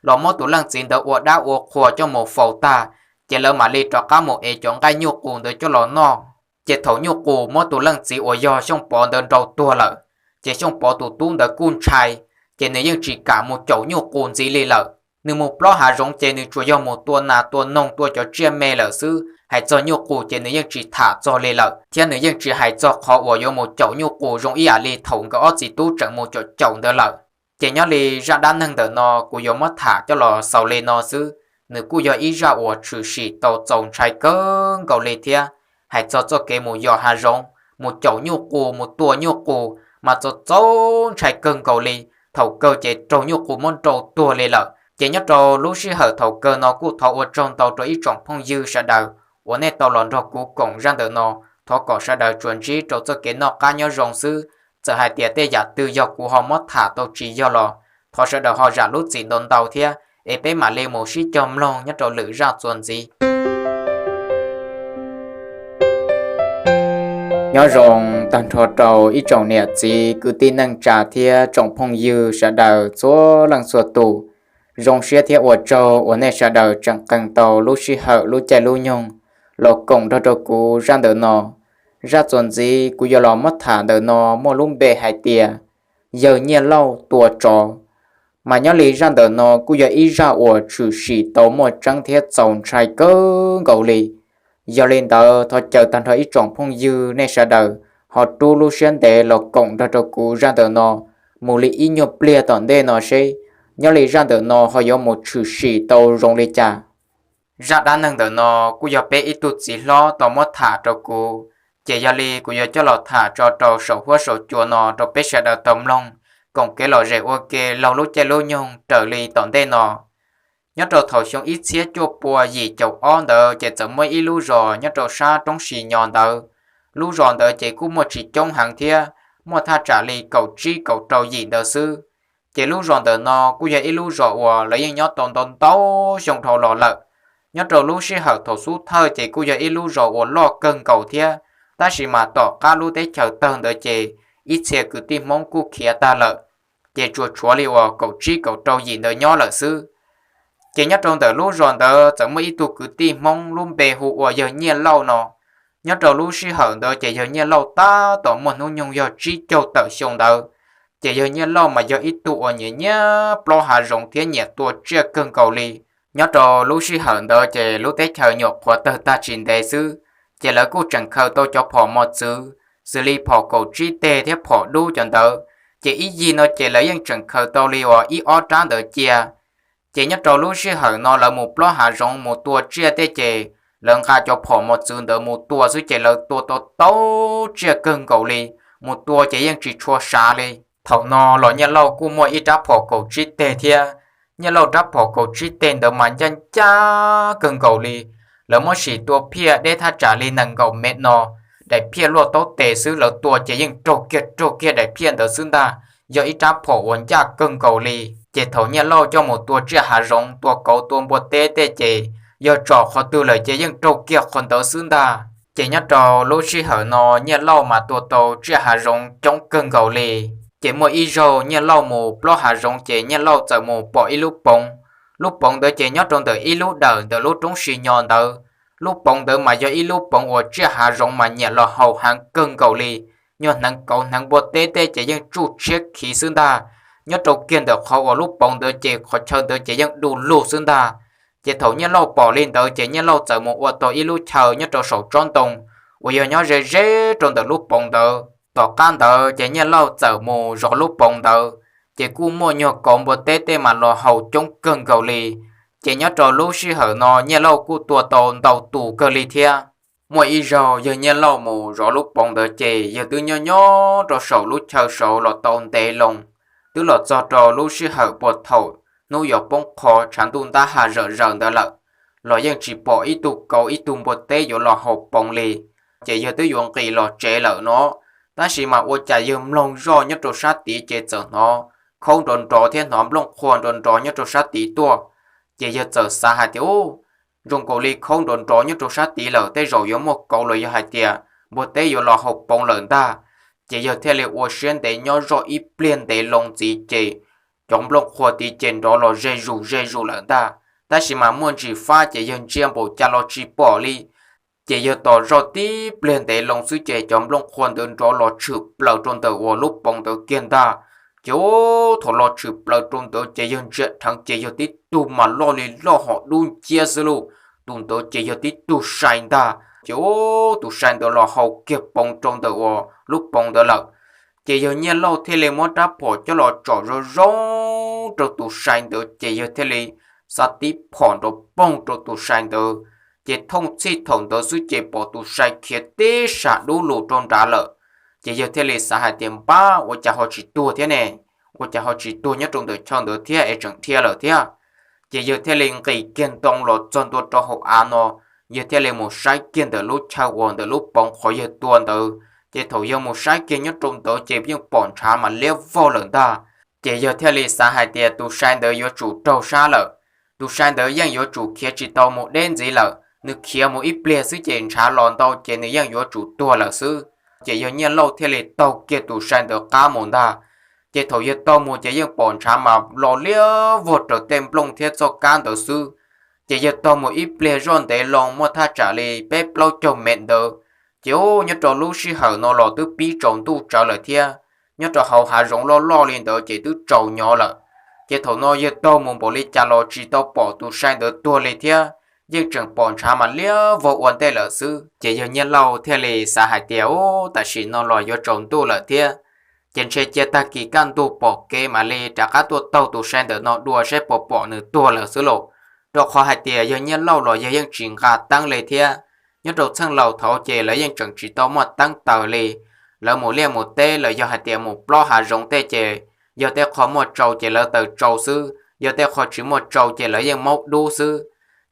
los muab tus leej txiv ntawd ua dab ua qhua coj mus faus tag, ces lawv mam li rov qab mus ev cov nqaij nyuj qus ntawd coj los noj. Ces thaum nyuj qus muab tus leej txiv uas yog Xyooj Pov ntawd nrau tuag lawm, ces Xyooj Pov tus tub ntawd kuj ntshai, ces nws yeej tsis kam mus caum nyuj qus ntxiv li lawm. Nws mus plob hav zoov ces nws tsuas yog mus tua nas tua noog tua cov tsiaj me lawm xwb, hais txog nyuj qus ces nws yeej tsis tham txog li lawm, thiab nws yeej tsis hais txog qhov uas yuav mus caum nyuj qus zoo ib yam li thaum nkawd ob txiv tub tseem mus caum caum ntawd lawm. Ces nyob li zaj dab neeg ntawm no kuv yuav muab tham coj los xaus li no xwb. Nws kuj yog ib zaj uas tshwm sim tau txaus ntshai kawg nkaus li thiab. Hais txog txoj kev mus yos hav zoov, mus caum nyuj qus, mus tua nyuj qus mas txaus txaus ntshai kawg nkaus li. Thaum kawg ces raug nyuj qus muab nrau tuag li lawm. Ces nyob rau lub sij hawm thaum kawg no kuj thov ua tsaug ntau rau ib tsoom phooj ywg sawv daws uas nej tau los nrog kuv koom zaj ntawm no. Thov kom sawv daws tsuas ntsib rau txoj kev noj qab nyob zoo xwb. Txawm hais tias tej yam twg yog kuv ho muab tham tau tsis yog los thov sawv daws ho zam lub txim ntau ntau thiab, es peb mam li mus sib cog mloog nyob rau lwm zaj txuas ntxiv. Nyob zoo tag nrho rau ib tsoom niam txiv kwv tij neej tsa thiab tsoom phooj ywg sawv daws txhua leej txhua tus. Zoo siab thiab ua tsaug uas nej sawv daws tseem qee tau lub sij hawm lub caij lub nyoog los koom nrog rau kuv zaj ntawm no. Zaj txuas ntxiv kuv yuav los muab tham ntawm no muaj lub npe hais tias yawg Nyiaj Lauj tua tsov. Mas nyob li zaj ntawm no kuj yog ib zaj uas tshwm sim tau muaj tseeb thiab txaus ntshai kawg nkaus li. Yog li ntawd thov caw tag nrho ib tsoom phooj ywg nej sawv daws ho rub lub siab ntev los koom nrog rau kuv zaj ntawm no mus li ib nyuag pliag tom ntej no seb nyob li zaj ntawm no ho yuav mus tshwm sim tau zoo li cas. Zaj dab neeg ntawm no kuj yog peb ib tug txiv hlob tau muab tham rau kuv, ces yog li kuv yuav coj los tham tso rau saum huab saum cua no rau peb sawv daws tau mloog, koom kev lom zem ua ke laug lub caij lub nyoog raws li tom ntej no. Nyob rau thaum xyoo ib txhiab cuaj pua yim caum ob ntawd ces txawm muaj ib lub zos nyob rau sab roob Si Nyo ntawd. Lub zos ntawd ces kuj muaj tsis coob heev thiab, muaj thaj tsam li kaum tsib kaum rau yim ntawd xwb. Ces lub zos ntawm no kuj yog ib lub zos uas lawv yeej nyob tau ntau ntau xyoo dhau los lawm. Nyob rau lub sij hawm thaum xub thawj ces kuj yog ib lub zos uas loj kawg nkaus thiab, tab sis mas tom qab lub teb chaws tawg ntawd ces ib txhia kwv tij Hmoob kuj khiav tag lawm, ces tsuas tshuav li uas kaum tsib kaum rau yim ntawd nyob lawm xwb. Ces nyob rau ntawm lub zos ntawd txawm muaj ib tug kwv tij Hmoob lub npe hu ua yawg Nyiaj Lauj no. Nyob rau lub sij hawm ntawd ces yawg Nyiaj Lauj tab tom muaj hnub nyoog yog tsib caug tawm xyoo ntawd. Ces yawg Nyiaj Lauj mas yog ib tug uas nyiam nyiam plob hav zoov thiab nyiam tua tsiaj kawg nkaus li. Nyob rau lub sij hawm ntawd ces lub teb chaws nyuam qhuav tawg tag tsis ntev xwb, ces lawv kuj tseem khaws tau cov phom mos txwv, xws li phom kaum tsib teg thiab phom dub cov ntawd. Ces ib yig no ces lawv yeej tseem khaws tau li uas ib ob rab ntawd cia. Ces nyob rau lub sij hawm no lawv mus plob hav zoov mus tua tsiaj tej ces lawv nqa cov phom mos txwv ntawd mus tua xwb ces lawv tua tau tau tsiaj kawg nkaus li, mus tua ces yeej tsis tshua sav li. Thaum no los Nyiaj Lauj kuj muaj ib rab phom kaum tsib teg thiab. Nyiaj Lauj rab phom kaum tsib teg ntawd mas ncaj ncaj kawg nkaus li. Lawv muab sim tua phiaj deb thaj tsam li nees nkaum mev no, daim phiaj luaj taub tes xwb lawv tua ces yeej raug kiag raug kiag daim phiaj ntawd xwb ntag. Yog ib rab phom uas ncaj kawg nkaus li. Ces thaum Nyiaj Lauj coj mus tua tsiaj hav zoov tua kauv tua npua teb tej ces yog tsom qhov twg lawm ces yeej raug kiag qhov ntawd xwb ntag. Ces nyob rau lub sij hawm no Nyiaj Lauj mas tua tau tsiaj hav zoov coob kawg nkaus li. Ces muaj ib zaug Nyiaj Lauj mus plob hav zoov ces Nyiaj Lauj txawm mus pom ib lub poov. Lub poov ntawd ces nyob rau ntawm ib lub dawm ntawm lub roob Si Nyo ntawd. Lub poov ntawd mas yog ib lub poov uas tsiaj hav zoov mas nyiam los haus heev kawg nkaus li. Nyuag hneev kauv hneev npua teb tej ces yeej tsuj tshiab khiv xwb ntag. Nyob rau kiag ntawm qhov uas lub poov ntawd ces qhov chaw ntawd ces yeej du lug xwb ntag. Ces thaum Nyiaj Lauj pom li ntawd ces Nyiaj Lauj txawm mus ua tau ib lub chaw nyob rau saum tsob ntoo uas yog nyob ze ze rau ntawm lub poov ntawd. Tom qab ntawd ces Nyiaj Lauj txawm mus zov lub poov ntawd, ces kuj muaj nyuag kauv npua teb tej mas los haus coob kawg nkaus li. Ces nyob rau lub sij hawm no Nyiaj Lauj kuj tua tau ntau tus kawg li thiab. Muaj ib zaug yawg Nyiaj Lauj mus zov lub poov ntawd ces yawg twb nyob nyob rau saum lub chaw saud los tau ntev loo, twb los txog rau lub sij hawm puag thaum hnub yuav poob qho tshav ntuj ntab ha zawm zaws ntawd lawm, los yeej tsis pom ib tug kauv ib tug npua teb yuav los haus poov li. Ces yawg twb yuav nqis los tsev lawm no, tab sis mas ua cas yawg mloog zoj nyob rau sab tid ces txawm hnov khaub nrov nrov thiab hnov nplooj qhuav nrov nrov nyob rau sab tid tuaj. Ces yawg txawm xav hais tias, u, zoo nkaus li khaub nrov nrov nyob rau sab tid lawm, tej zaum yuav muaj kauv los yog hais tias npua teb yuav los haus poov lawm ntag. Ces yawg thiaj li ua siab ntev nyob zoj ib pliag ntev loo ntxiv ces cov nplooj qhuav tid ces nrov los ze zus ze zus lawm ntag. Tab sis mas muaj ntsis fab ces yawg ntsia npaum cas los tsis pom li. Ces yawg tos zoj tib pliag ntev loo xwb ces cov nplooj qhuav ntawd nrov los tshwm plaws rau ntawm uas lub poov ntawd kiag ntag. Ces thaum los tshwm plaws rau ntawd ces yawg ntsia dheev ces yawg tib tug mas loj li loj hom dub nciab xwb lauj. Tus ntawd ces yawg tib tug sai ntag, ces tus sai ntawd los haus kiag poov rau ntawm uas lub poov ntawd lawm. Ces yawg Nyiaj Lauj thiaj li muab rab phom coj los tsom zoo zoo rau tus sai ntawd ces yawg thiaj li xa tib phom nrov poog rau tus sai ntawd. Ces thooj txhij thaum ntawd xwb ces pom tus sai khiav tib sas dub lug rau nrad lawm. Ces yawg thiaj li xav hais tias, npab, ua cas ho tsis tuag thiab ne? Ua cas ho tsis tuag nyob rau ntawm chaw ntawd thiab es tseem dhia lawm thiab? Ces yawg thiaj li nqis kiag ntoo los txog ntua rau hauv av no, yawg thiaj li mus saib kiag ntawm lub chaw uas ntawm lub poov qhov yawg tua ntawd. Ces thaum yawg mus saib kiag nyob rau ntawd ces yeej pom ntshav mas liab vog lawm ntag. Ces yawg thiaj li xav hais tias tus sai ntawd yuav tsum raug sab lawm. Tus sai ntawd yeej yuav tsum khiav tsis tau mus deb ntxiv lawm, nws khiav mus ib pliag xwb ces ntshav los ntau ces nws yeej yuav tsum tuag lawm xwb. Ces yawg Nyiaj Lauj thiaj li taug kiag tus sai ntawd qab mus ntag. Ces thaum yawg taug mus ces yeej pom ntshav mas los liab vog raws tej nplooj thiab txoj kab ntawd xwb. Ces yawg taug mus ib pliag zoj ntev loo muaj thaj tsam li peb plaub caug mev ntawd, ces nyob rau lub sij hawm no los twb pib tsaus ntuj tsawv lawm thiab. Nyob rau hauv hav zoov loj loj li ntawd ces twb tsaus nyo lawm. Ces thaum no yawg taug mus npaum li cas los tsis tau pom tus sai ntawd tuag li thiab, yeej tseem pom ntshav mas liab vog ua ntej lawm xwb. Ces yawg Nyiaj Lauj thiaj li xav hais tias, Ub, tam sim no los yuav tsaus ntuj lawm thiab, ces ntshe cia tag kis kaj ntug pom kev mam li rov qab tuaj taug tus sai ntawm no dua saib puas pom nws tuag lawm xwb lauj. Rau qhov hais tias yawg Nyiaj Lauj los yawg yeej tsis nqa teeb li thiab. Nyob rau txheej laus thaud ces lawv yeej tseem tsis tau muaj teeb taws li. Lawv mus liaj mus teb los yog hais tias mus plob hav zoov tej ces yog tej qho muaj tsau ces lawv taws tsau xwb, yog tej qho tsis muaj tsau ces lawv yeej maub dub xwb.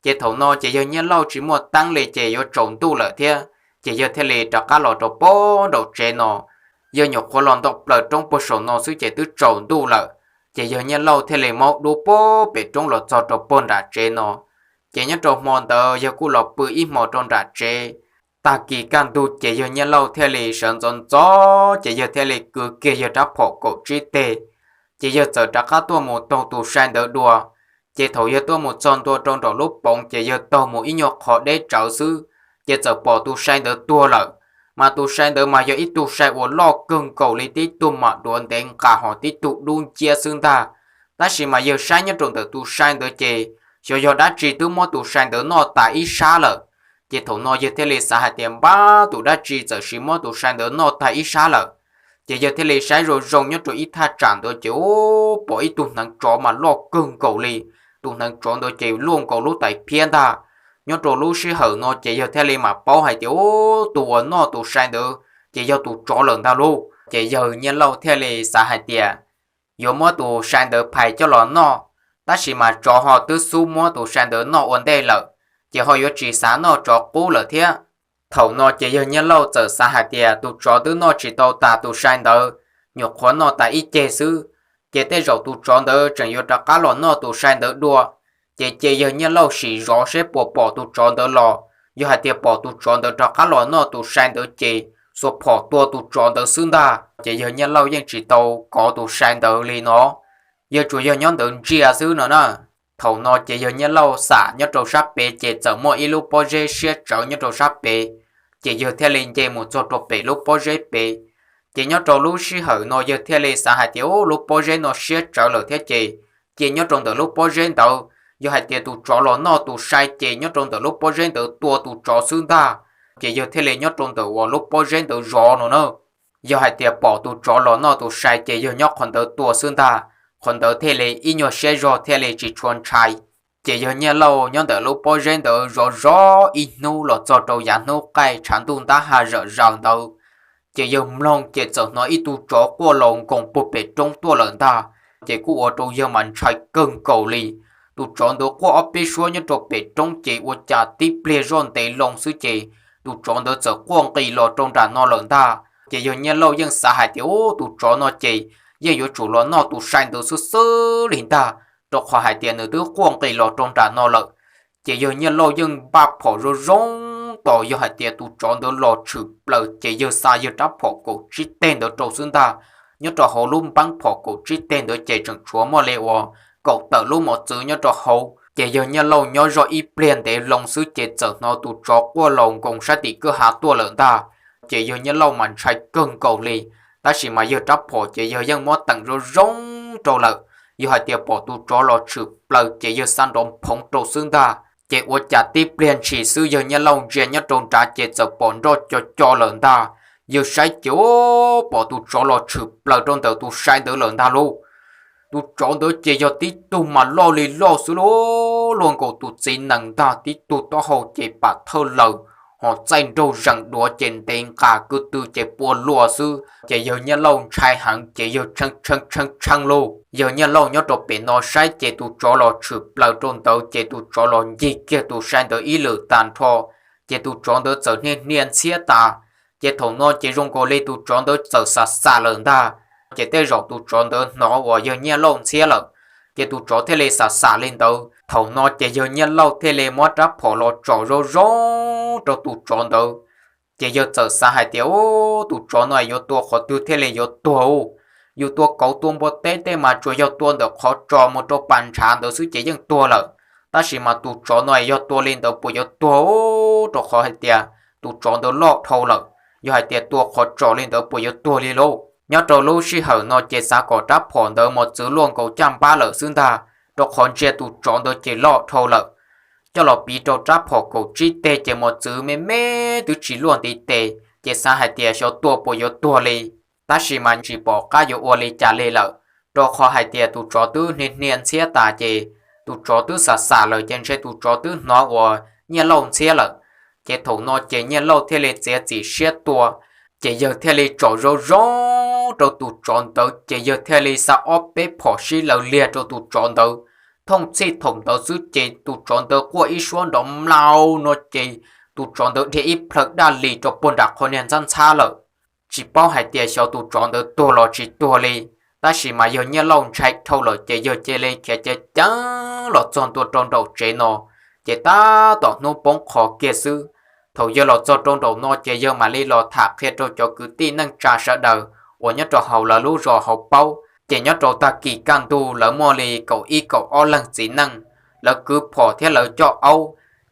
Ces thaum no ces yawg Nyiaj Lauj tsis muaj teeb li ces yuav tsaus ntuj lawm thiab, ces yawg thiaj li rov qab los rau puag nraum tsev no. Yawg nyuam qhuav los nto plaws roob puag saum no xwb ces twb tsaus ntuj lawm. Ces yawg Nyiaj Lauj thiaj li maub dub puag pem roob los txog rau puag nram tsev no. Ces nyob rau hmo ntawd yawg kuj los pw ib hmos rau nram tsev. Tag kis kaj ntug ces yawg Nyiaj Lauj thiaj li sawv ntxov ntxov ces yawg thiaj li kwv kiag yawg rab phom kaum tsib teg, ces yawg txawm rov qab tuaj mus taug tus sai ntawd dua. Ces thaum yawg tuaj mus txog ntua rau nraum lub poov ces yawg taug mus ib nyuag qhov deb tsawv xwb, ces txawm pom tus sai ntawd tuag lawm. Mas tus sai ntawd mas yog ib tug sai uas loj kawg nkaus li, tib tug mam duav ntev nqas ho tib tug dub nciab xwb ntag. Tab sis mas yawg saib nyob rau ntawm tus sai ntawd ces xyov yog dab tsi twb muab tus sai ntawd noj tas ib sab lawm. Ces thaum no yawg thiaj li xav hais tias, Npab, tus dab tsi txawm sis muab tus sai ntawd noj tag ib sab lawm? Ces yawg thiaj li saib zoo zoo nyob rau ib thaj tsam ntawd ces ub, pom ib tug hneev tsov mas loj kawg nkaus li. Tus hneev tsov ntawd ces luaj nkaus lub tais phiab ntag. Nyob rau lub sij hawm no ces yawg thiaj li mam paub hais tias, Ub, tus uas noj tus sai ntawd ces yog tus tsov lawm ntag lauj. Ces yawg Nyiaj Lauj thiaj li xav hais tias yuav muab tus sai ntawd phais coj los noj, tab sis mas tsov ho twb xub muab tus sai ntawd noj ua ntej lawm, ces ho yuav tsis xav noj tsov qub lawm thiab. Thaum no ces yawg Nyiaj Lauj txawm xav hais tias tus tsov twb noj tsis tau tas tus sai ntawd, nyuam qhuav noj tas ib ceg xwb, ces tej zaum tus tsov ntawd tseem yuav rov qab los noj tus sai ntawd dua. Ces cia yawg Nyiaj Lauj sim zov seb puas pom tus tsov ntawd los, yog hais tias pom tus tsov ntawd rov qab los noj tus sai ntawd ces xuas phom tua tus tsov ntawd xwb ntag. Ces yawg Nyiaj Lauj yeej tsis tau kov tus sai ntawd li no, yawg tsuas yog nyob ntawd ntsia xwb no na. Thaum no ces yawg Nyiaj Lauj xam nyob rau sab pem ces txawm muaj ib lub pob zeb siab tsawv nyob rau sab pem, ces yawg thiaj li nce mus txog rau pem lub pob zeb pem. Ces nyob rau lub sij hawm no yawg thiaj li xav hais tias, Ub, lub pob zeb no siab tsawv lawm thiab ces cia nyob rau ntawm lub pob zeb ntawd, yog hais tias tus tsov los noj tus sai ces nyob rau ntawm lub pob zeb ntawd tua tus tsov xwb ntag. Ces yawg thiaj li nyob rau ntawm uas lub pob zeb ntawd zov no na. Yog hais tias pom tus tsov los noj tus sai ces yawg nyob qhov ntawd tua xwb ntag, qhov ntawd thiaj li ib nyuag siab zog thiaj li tsis tshua ntshai. Ces yawg Nyiaj Lauj nyob ntawm lub pob zeb ntawd zov zov ib hnub los txog rau yav hnub qaij tshav ntuj ntab ha zawm zaws ntawd, ces yawg mloog ces txawm hnov ib tug tsov quaj laus nkoos puag pem roob tuaj lawm ntag. Ces kuj ua rau yawg mas ntshai kawg nkaus li. Tus tsov ntawd quaj ob peb suab nyob rau pem roob ces ua cas tib pliag zoj ntev loo xwb ces tus tsov ntawd txawm quaj nqis los rau nram no lawm ntag. Ces yawg Nyiaj Lauj yeej xav hais tias, Ub, tus tsov no ces yeej yuav tsum los noj tus sai ntawd xwb xwb li ntag, rau qhov hais tias nws twb quaj nqis los rau nram no lawm. Ces yawg Nyiaj Lauj yeej npaj phom zoo zoo tos yog hais tias tus tsov ntawd los tshwm plaws ces yawg xa yawg rab phom kaum tsib teg ntawd rau xwb ntag. Nyob rau hauv lub npeeb phom kaum tsib teg ntawd ces tseem tshuav muaj li uas kaum tawm lub mos txwv nyob rau hauv. Ces yawg Nyiaj Lauj nyob zoj ib pliag ntev loo xwb ces txawm hnov tus tsov quaj laus nkoos sab tim kwj ha tuaj lawm ntag. Ces yawg Nyiaj Lauj mas ntshai kawg nkaus li, tab sis mas yawg rab phom ces yawg yeej muab teem zoo zoo rau lawm. Yog hais tias pom tus tsov los tshwm plaws ces yawg xa nrov phoov rau xwb ntag. Ces ua cas tib pliag ntshis xwb yawg Nyiaj Lauj ntsia nyob rau nrad ces txawm pom nroj co co lawm ntag. Yawg saib ces pom tus tsov los tshwm plaws rau ntawm tus sai ntawd lawm ntag lauj. Tus tsov ntawd ces yog tib tug mas loj li loj xwb lauj, luaj nkaus tus txiv nees ntag, tib tug taub hau ces pam thawj laws, ho txaij nraug zees duav ces ntev nqas, kwv tw ces pua luas xwb. Ces yawg Nyiaj Lauj ntshai heev ces yawg tshee tshee tshee tshee lauj. Yawg Nyiaj Lauj nyob rau pem no saib ces tus tsov los tshwm plaws rau ntawd ces tus tsov los ncig kiag tus sai ntawd ib lwm tag nrho, ces tus tsov ntawd txawm hnia hnia ntxhiab tas. Ces thaum no ces zoo nkaus li tus tsov ntawd txawm xam xam lawm ntag. Ces tej zaum tus tsov ntawd hnov uas yawg Nyiaj Lauj ntxhiab lawm, ces tus tsov thiaj li xam xam li ntawd. Thaum no ces yawg Nyiaj Lauj thiaj li muab rab phom los tsom zoo zoo rau tus tsov ntawd. Ces yawg txawm xav hais tias, Ub, tus tsov no yuav tua qhov twg thiaj li yuav tuag ub? Yus tua kauv tua npua teb tej mas tsuas yog tua ntawm qhov tsos mus rau pas ntshav ntawd xwb ces yeej tuag lawm. Tab sis mas tus tsov no yog tua li ntawd puas yuav tuag ub? Rau qhov hais tias tus tsov ntawd loj dhau lawm, yog hais tias tua qhov tsos li ntawd puas yuav tuag li lauj? Nyob rau lub sij hawm no ces xav kom rab phom ntawd mos txwv luaj nkaus caj npab lawm xwb ntag, rau qhov ntsia tus tsov ntawd ces loj dhau lawm. Coj los piv rau rab phom kaum tsib teg ces mos txwv me me twb tsis luaj ntiv tes, ces xav hais tias xyov tua puas yuav tuag li. Tab sis mas tsis pom qab yuav ua li cas li lawm, rau qhov hais tias tus tsov twb hnia hnia ntxhiab tas ces tus tsov twb xam xam lawm ces ntshe tus tsov twb hnov uas Nyiaj Lauj ntxhiab lawm. Ces thaum no ces Nyiaj Lauj thiaj li txiav txim siab tua, ces yawg thiaj li tsom zoo zoo rau tus tsov ntawd ces yawg thiaj li xa ob peb phom sib law liag rau tus tsov ntawd. Thooj txhij thaum ntawd xwb ces tus tsov ntawd quaj ib suab nrov mlaus no ces tus tsov ntawd dhia ib plhaw daj li rau puag nram qhov niag ntxhab ntxhab lawm. Tsis paub hais tias xyov tus tsov ntawd tuag los tsis tuag li, tab sis mas yawg Nyiaj Lauj ntshai dhau lawm ces yawg cia li khiav ceev ceev los txog ntua rau nraum tsev no, ces tab tom hnub poob qho kiag xwb. Thaum yawg los txog rau nraum no ces yawg mam li los tham qhia rau cov kwv tij neej tsa sawv daws uas nyob rau hauv lawv lub zos hauv paub. Ces nyob rau tag kis kaj ntug lawv muaj li kaum ib kaum ob leeg txiv neej, lawv kwv phom thiab lawv coj aub,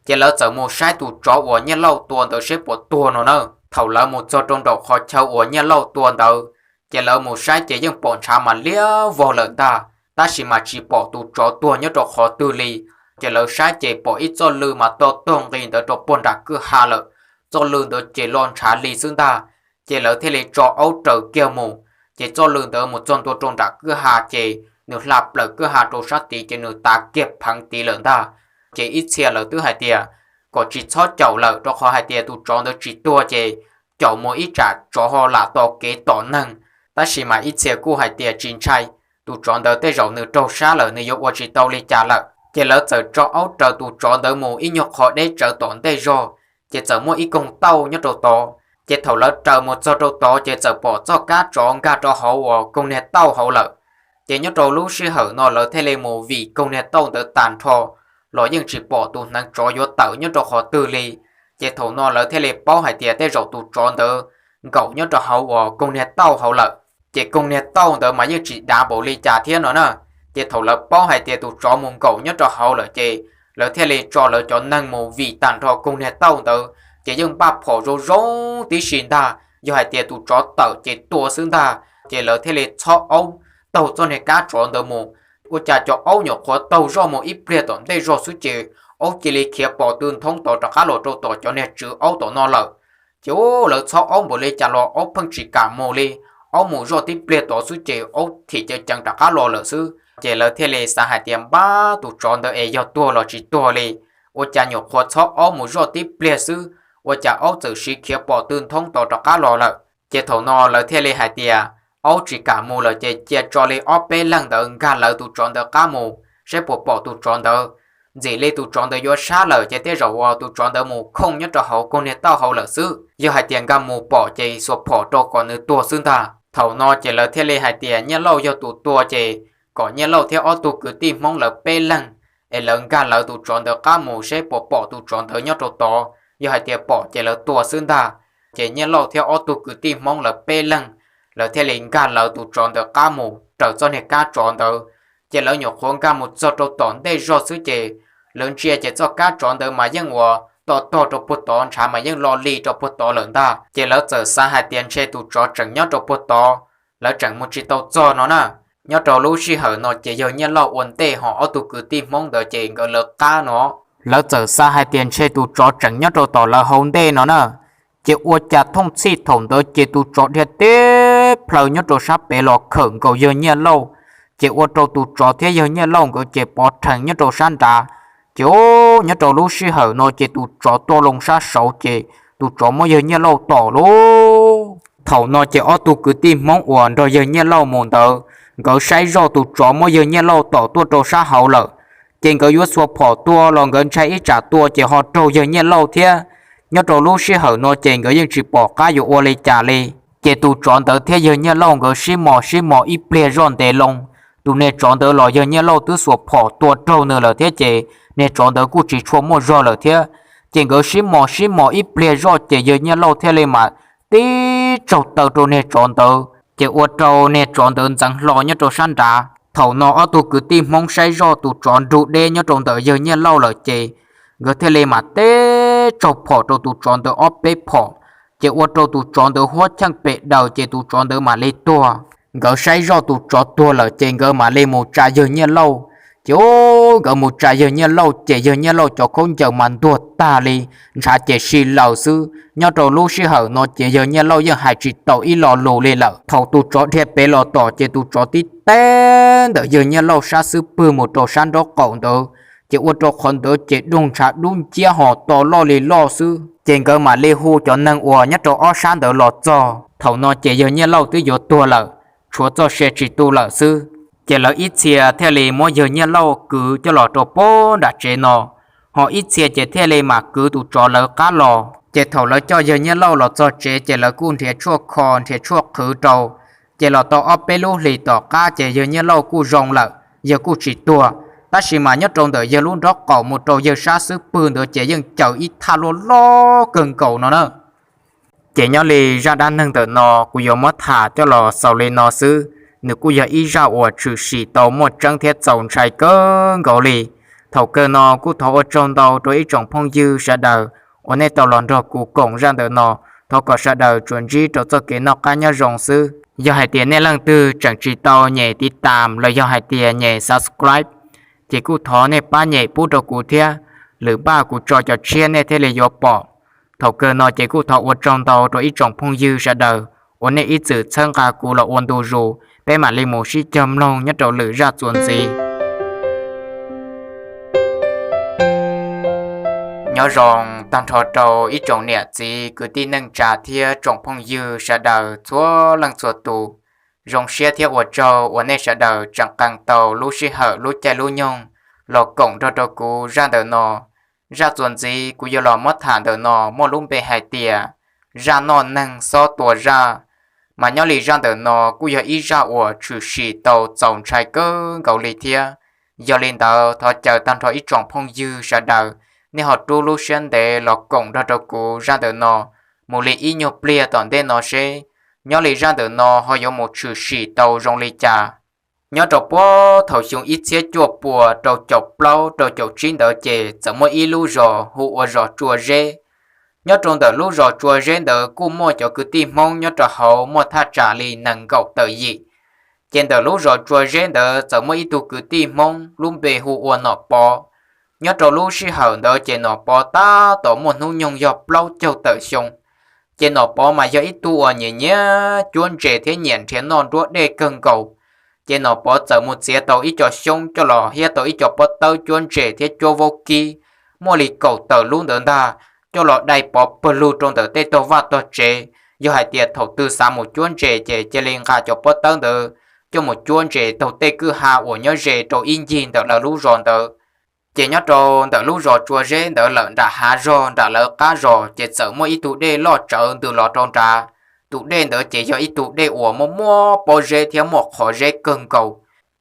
ces lawv txawm mus saib tus tsov uas Nyiaj Lauj tua ntawd seb puas tuag no na. Thaum lawv mus txog rau nraum qhov chaw uas Nyiaj Lauj tua ntawd, ces lawv mus saib ces yeej pom ntshav mas liab vog lawm ntag, tab sis mas tsis pom tus tsov tuag nyob rau qhov twg li. Ces lawv saib ces pom ib txoj lw mas to tog nqis ntawd rau puag nram kwj ha lawm, txoj lw ntawd ces lo ntshav li xwb ntag. Ces lawv thiaj li tso aub raws kiag mus, ces txoj lw ntawd mus txog ntua rau nram kwj ha ces nws hla plaws kwj ha rau sab tid ces nws tav kiag pheev tid lawm ntag. Ces ib txhia lawv twb hais tias kom tsis txhob caum lawm rau qhov hais tias tus tsov ntawd tsis tuag ces caum mus ib tsam tsov ho lam tos kev tom neeg. Tab sis mas ib txhia kuj hais tias tsis ntshai, tus tsov ntawd tej zaum nws raug sab lawm nws yuav ua tsis tau li cas lawm. Ces lawv txawm tso aub raws tus tsov ntawd mus ib nyuag qho deb tsawv tom ntej zog, ces txawm muaj ib koog tauj nyob rau tod. Ces thaum lawv raws mus txog rau tod ces txawm pom txoj kab tsov nkag rau hauv uas koog niag tauj hauv lawm. Ces nyob rau lub sij hawm no lawv thiaj li mus vim koog niag tauj ntawd tag nrho los yeej tsis pom tus hneev tsov yuav tawm nyob rau qhov twg li. Ces thaum no lawv thiaj li paub hais tias tej zaum tus tsov ntawd nkaum nyob rau hauv uas koog niag tauj hauv lawm. Ces koog niag tauj ntawd mas yeej tsis dav npaum li cas thiab no na. Ces thaum lawv paub hais tias tus tsov mus nkaum nyob rau hauv lawm ces lawv thiaj li tso lawv cov neeg mus vim tag nrho koog niag tauj ntawd, ces yeej npaj phom zoo zoo tib si ntag, yog hais tias tus tsov tawm ces tua xwb ntag. Ces lawv thiaj li txhob aub taug txoj niag kab tsov ntawd mus. Ua cas cov aub nyuam qhuav taug zoj mus ib pliag tom ntej zog xwb ces aub cia li khiav pom tw nthoob tod rov qab los rau tom cov niag tswv aub tom no lawm. Ces ub, lawv txhob aub npaum li cas los aub pheej tsis kam mus li. Aub mus zoj tib pliag tod xwb ces aub thim ceev ceev rov qab los lawm xwb. Ces lawv thiaj li xav hais tias npab tus tsov ntawd es yog tuag los tsis tuag li, ua cas nyuam qhuav txhob aub mus zoj tib pliag xwb, ua cas aub txawm siv khiav pom tw nthoob tod rov qab los lawm. Ces thaum no lawv thiaj li hais tias aub tsis kam mus lawm ces cia tso li ob peb leeg ntawd nkag lawv tus tsov ntawd qab mus saib puas pom tus tsov ntawd. Ntxim li tus tsov ntawd yuav sab lawm ces tej zaum uas tus tsov ntawd mus khooj nyob rau hauv koog niag tauj hauv lawm xwb, yog hais tias nkag mus pom ces xuas phom rau kom nws tuag xwb ntag. Thaum no ces lawv thiaj li hais tias Nyiaj Lauj yog tus tua ces kom Nyiaj Lauj thiab ob tug kwv tij Hmoob lawv peb leeg es lawv nkag lawv tus tsov ntawd qab mus saib puas pom tus tsov ntawd nyob rau tod, yog hais tias pom ces lawv tua xwb ntag. Ces Nyiaj Lauj thiab ob tug kwv tij Hmoob lawv peb leeg, lawv thiaj li nkag lawv tus tsov ntawd qab mus raws txoj niag kab tsov ntawd. Ces lawv nyuam qhuav nkag mus txog rau tom ntej zog xwb ces lawv ntsia ces txoj kab tsov ntawd mas yeej uas to tog rau puag tod, ntshav mas yeej lo li rau puag tod lawm ntag. Ces lawv txawm xav hais tias ntshe tus tsov tseem nyob rau puag tod, lawv tseem mus tsis tau txog no na. Nyob rau lub sij hawm no ces yawg Nyiaj Lauj ua ntej ho ob tug kwv tij Hmoob ntawd ces nkawd lawv qab no. Lawv txawm xav hais tias ntshe tus tsov tseem nyob rau tom lawv hauv ntej no na. Ces ua cas thooj txhij thaum ntawd ces tus tsov dhia teb plaws nyob rau sab pem los khawm nkaus yawg Nyiaj Lauj, ces ua rau tus tsov thiab yawg Nyiaj Lauj nkawd ces pov rhees nyob rau sab nrad. Ces nyob rau lub sij hawm no ces tus tsov tuaj loo sab saud ces tus tsov muab yawg Nyiaj Lauj tom lauj. Thaum no ces ob tug kwv tij Hmoob uas nrog yawg Nyiaj Lauj mus ntawd, nkawd saib zoj tus tsov muab yawg Nyiaj Lauj tom tuaj rau sab hauv lawm, ces nkawd yuav xuas phom tua los nkawd ntshai ib tsam tua ces ho raug yawg Nyiaj Lauj thiab. Nyob rau lub sij hawm no ces nkawd yeej tsis pom qab yuav ua li cas li. Ces tus tsov ntawd thiab yawg Nyiaj Lauj nkawd sib mos sib mos ib pliag zoj ntev loo, tus niag tsov ntawd los yawg Nyiaj Lauj twb xuas phom tua raug nws lawm thiab ces niag tsov ntawd kuj tsis tshua muaj zog lawm thiab. Ces nkawd sib mos sib mos ib pliag zoj ces yawg Nyiaj Lauj thiaj li mas tib tsaug taw rau niag tsov ntawd, ces ua rau niag tsov ntawd ntxeev hlo nyob rau sab nrad. Thaum no ob tug kwv tij Hmoob saib zoj tus tsov nrug deb nyob rau ntawm yawg Nyiaj Lauj lawm ces nkawd thiaj li mas tib tsaug phom rau tus tsov ntawd ob peb phom, ces ua rau tus tsov ntawd huab cheej pem daws ces tus tsov ntawd mam li tuag. Nkawd saib zoj tus tsov tuag lawm ces nkawd mam li mus tsa yawg Nyiaj Lauj. Ces nkawd mus tsa yawg Nyiaj Lauj ces yawg Nyiaj Lauj cov khaub ncaws mas ntuag tag li, ntshav ces si laws xwb. Nyob rau lub sij hawm no ces yawg Nyiaj Lauj yeej hais tsis tau ib lo lus li lawm. Thaum tus tsov dhia pem los tom ces tus tsov tib teb ntawm yawg Nyiaj Lauj sab xub pwg mus rau sab nraub qaum ntawd, ces ua rau qhov ntawd ces doog ntshav dub nciab ho to loj li loj xwb. Ces nkawd mam li hu cov neeg uas nyob rau ob sab ntawd los txog. Thaum no ces yawg Nyiaj Lauj twb yuav tuag lawm, tshuav txoj sia tsis tu lawm xwb. Ces lawv ib txhia thiaj li muab yawg Nyiaj Lauj kwv coj los rau puag nram tsev no, ho ib txhia ces thiaj li mam kwv tus tsov lawv qab los. Ces thaum lawv coj yawg Nyiaj Lauj los txog tsev ces lawv kuj nrhiav tshuaj kho nrhiav tshuaj qhwv rau. Ces los tau ob peb lub hlis tom qab ces yawg Nyiaj Lauj kuj zoo lawm, yawg kuj tsis tuag. Tab sis mas nyob rau ntawm yawg lub nraub qaum mus rau yawg sab xub pwg ntawd ces yeej caws ib thaj luaj loj kawg nkaus no na. Ces nyob li zaj dab neeg ntawm no kuv yuav muab tham coj los xaus li no xwb. Nws kuj yog ib zaj uas tshwm sim tau muaj tseeb thiab txaus ntshai kawg nkaus li. Thaum kawg no kuj thov ua tsaug ntau rau ib tsoom phooj ywg sawv daws uas nej tau los nrog kuv koom zaj ntawm no. Thov kom sawv daws tsuas ntsib rau txoj kev noj qab nyob zoo xwb. Yog hais tias nej leej twg tseem tsis tau nyem tiv tam los yog hais tias nyem subscribe, ces kuj thov nej pab nyem pub rau kuv thiab, lwm npaj kuv tso cov tshiab nej thiaj li yuav pom. Thaum kawg no ces kuj thov ua tsaug ntau rau ib tsoom phooj ywg sawv daws uas nej ib txwm txhawb nqa kuv los ua ntu zus, peb mam li mus sib cog mloog nyob rau lwm zaj txuas ntxiv. Nyob zoo tag nrho rau ib tsoom niam txiv kwv tij neej tsa thiab tsoom phooj ywg sawv daws txhua leej txhua tus. Zoo siab thiab ua tsaug uas nej sawv daws tseem qee tau lub sij hawm lub caij lub nyoog los koom nrog rau kuv zaj ntawm no. Zaj txuas ntxiv kuv yuav los muab tham ntawm no muaj lub npe hais tias zaj noj neeg xob tua zaj. Mas nyob li zaj ntawm no kuj yog ib zaj uas tshwm sim tau txaus ntshai kawg nkaus li thiab. Yog li ntawd thov caw tag nrho ib tsoom phooj ywg sawv daws, nej ho rub lub siab ntev los koom nrog rau kuv zaj ntawm no mus li ib nyuag pliag tom ntej no seb nyob li zaj ntawm no ho yuav mus tshwm sim tau zoo li cas. Nyob rau puag thaum xyoo ib txhiab cuaj puas rau caum plaub rau caum tsib ntawd ces txawm muaj ib lub zos hu ua zos Tsua Zeb. Nyob rau ntawm lub zos Tsua Zeb ntawd kuj muaj cov kwv tij Hmoob nyob rau hauv muaj thaj tsam li nees nkaum tawm yim. Ces ntawm lub zos Tsua Zeb ntawd txawm muaj ib tug kwv tij Hmoob lub npe hu ua Nom Pov. Nyob rau lub sij hawm ntawd ces Nom Pov tab tom muaj hnub nyoog yog plaub caug tawm xyoo. Ces Nom Pov mas yog ib tug uas nyiam nyiam cuab ntses thiab nyiam nrhiav noj nruab dej kawg nkaus. Ces Nom Pov txawm mus txiav tau ib co xyoob coj los hiab tau ib co pob tawb cuab ntses thiab cuab vaub kib, muaj li kaum tawm lub ntawd ntag, coj los dai pov pawg lug rau ntawm tej tog vaj tog tsev. Yog hais tias thaum twg xav mus cuab ntses ces cia li nqa cov pob tawb ntawd coj mus cuab ntses taug tej kwj ha uas nyob ze rau ib ncig ntawm lawv lub zos ntawd. Ces nyob rau ntawm lub zos Tsua Zeb ntawd lawm nram hav zog nram lawv qab zos ces txawm muaj ib tug dej loj tsawv ntws los rau nrad. Tus dej ntawd ces yog ib tug dej uas muaj muaj pob zeb thiab muaj qhov zeb kawg nkaus.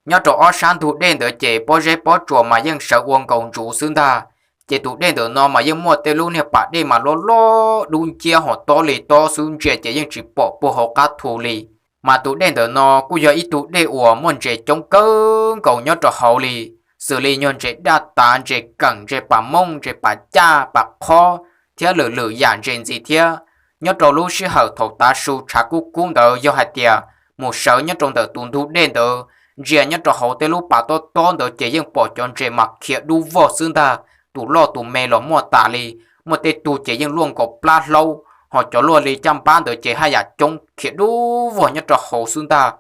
Nyob rau ob sab ntug dej ntawd ces pob zeb pob tsuas mas yeej sawv ua nkaus ntsuv xwb ntag. Ces tus dej ntawm no mas yeej muaj tej lub niag pas dej mas loj loj dub nciab ho tob li tob xwb, ntsia ces yeej tsis pom puag hauv qab thu li. Mas tus dej ntawm no kuj yog ib tug dej uas muaj ntses coob kawg nkaus nyob rau hauv li, xws li nyuag ntses daj tav, ntses keem, ntses pas mooj, ntses pas caj, pas qhob, thiab lwm lwm yam ntses ntxiv thiab. Nyob rau lub sij hawm thaum tav su tshav kub kub ntawd yog hais tias mus sawv nyob rau ntawm tus ntug dej ntawd, ntsia nyob rau hauv tej lub pas tob tob ntawd ces yeej pom cov ntses mas khiav dub vog xwb ntag, tus loj tus me los muaj tas li. Muaj tej tug ces yeej luaj nkaus plab hlaub, ho cov luaj li caj npab ntawd ces haj yam coob khiav dub vog nyob rau hauv xwb ntag.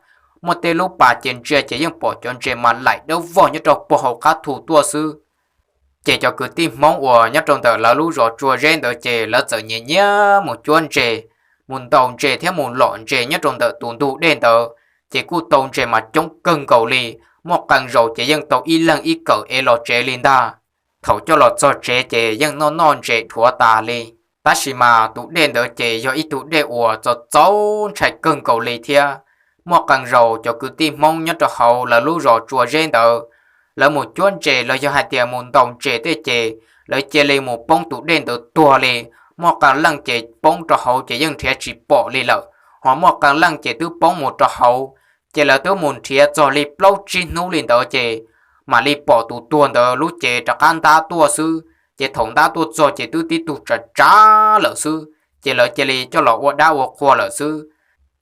Muaj tej lub pas ces ntsia ces yeej pom cov ntses mas laim dawb vog nyob rau puag hauv qab thu tuaj xwb. Ces cov kwv tij Hmoob uas nyob rau ntawm lawv lub zos Tsua Zeb ntawd ces lawv txawm nyiam nyiam mus cuab ntses, mus ntaus ntses thiab mus lom ntses nyob rau ntawm tus ntug dej ntawd. Ces kuj tau ntses mas coob kawg nkaus li, muaj qee zaus ces yeej tau ib leeg ib kawm ev los tsev li ntag. Thaum coj los txog tsev ces yeej noj noj ntses dhuav tas li. Tab sis mas tus dej ntawd ces yog ib tug dej uas txaus txaus ntshai kawg nkaus li thiab. Muaj qee zaus cov kwv tij Hmoob nyob rau hauv lawv lub zos Tsua Zeb ntawd, lawv mus cuab ntses los yog hais tias mus ntaus ntses tej ces lawv cia li mus poob tus dej ntawd tuag li. Muaj qee leej ces poob rau hauv ces yeej nrhiav tsis pom li lawm, ho muaj qee leej ces twb poob mus rau hauv, ces lawv twb mus nrhiav txog li plaub tsib hnub li ntawd ces mam li pom tus tuag ntawd lub cev rov qab ntab tuaj xwb. Ces thaum ntab tuaj txog ces twb tib tug tsav tsav lawm xwb, ces lawv cia li coj los ua dab ua qhua lawm xwb.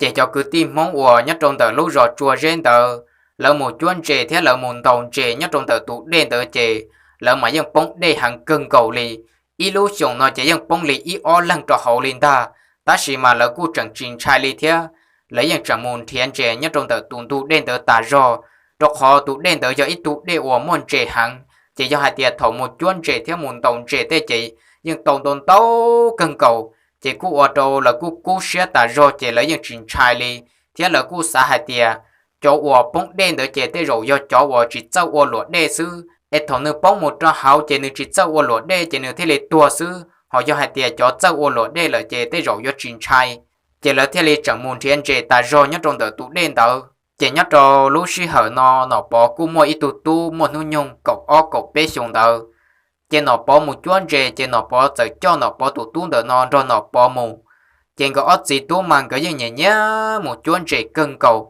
Ces cov kwv tij Hmoob uas nyob rau ntawm lub zos Tsua Zeb ntawd, lawv mus cuab ntses thiab lawv mus ntaus ntses nyob rau ntawm tus dej ntawd ces lawv mas yeej poob dej heev kawg nkaus li. Ib lub xyoos no ces yeej poob li ib ob leeg rau hauv li ntag, tab sis mas lawv kuj tseem tsis ntshai li thiab. Lawv yeej tseem mus nrhiav ntses nyob rau ntawm tus ntug dej ntawd tas zog, rau qhov tus dej ntawd yog ib tug dej uas muaj ntses heev, ces yog hais tias thaum mus cuab ntses thiab mus ntaus ntses tej ces yeej tau ntau ntau kawg nkaus, ces kuj ua rau lawv kuj kub siab tas zog ces lawv yeej tsis ntshai li, thiab lawv kuj xav hais tias cov uas poob dej ntawd ces tej zaum yog cov uas tsis txawj ua luam dej xwb, es thaum nws poob mus rau hauv ces nws tsis txawj ua luam dej ces nws thiaj li tuag xwb, ho yog hais tias cov txawj ua luam dej lawm ces tej zaum yuav tsis ntshai. Ces lawv thiaj li tseem mus nrhiav ntses tas zog nyob rau ntawm tus dej ntawd. Ces nyob rau lub sij hawm no Nom Pov kuj muaj ib tug tub muaj hnub nyoog kaum ob kaum peb xyoos ntawd. Ces Nom Pov mus cuab ntses ces Nom Pov txawm coj Nom Pov tus tub ntawm no nrog Nom Pov mus. Ces nkawd ob txiv tub mas nkawd yeej nyiam nyiam mus cuab ntses kawg nkaus.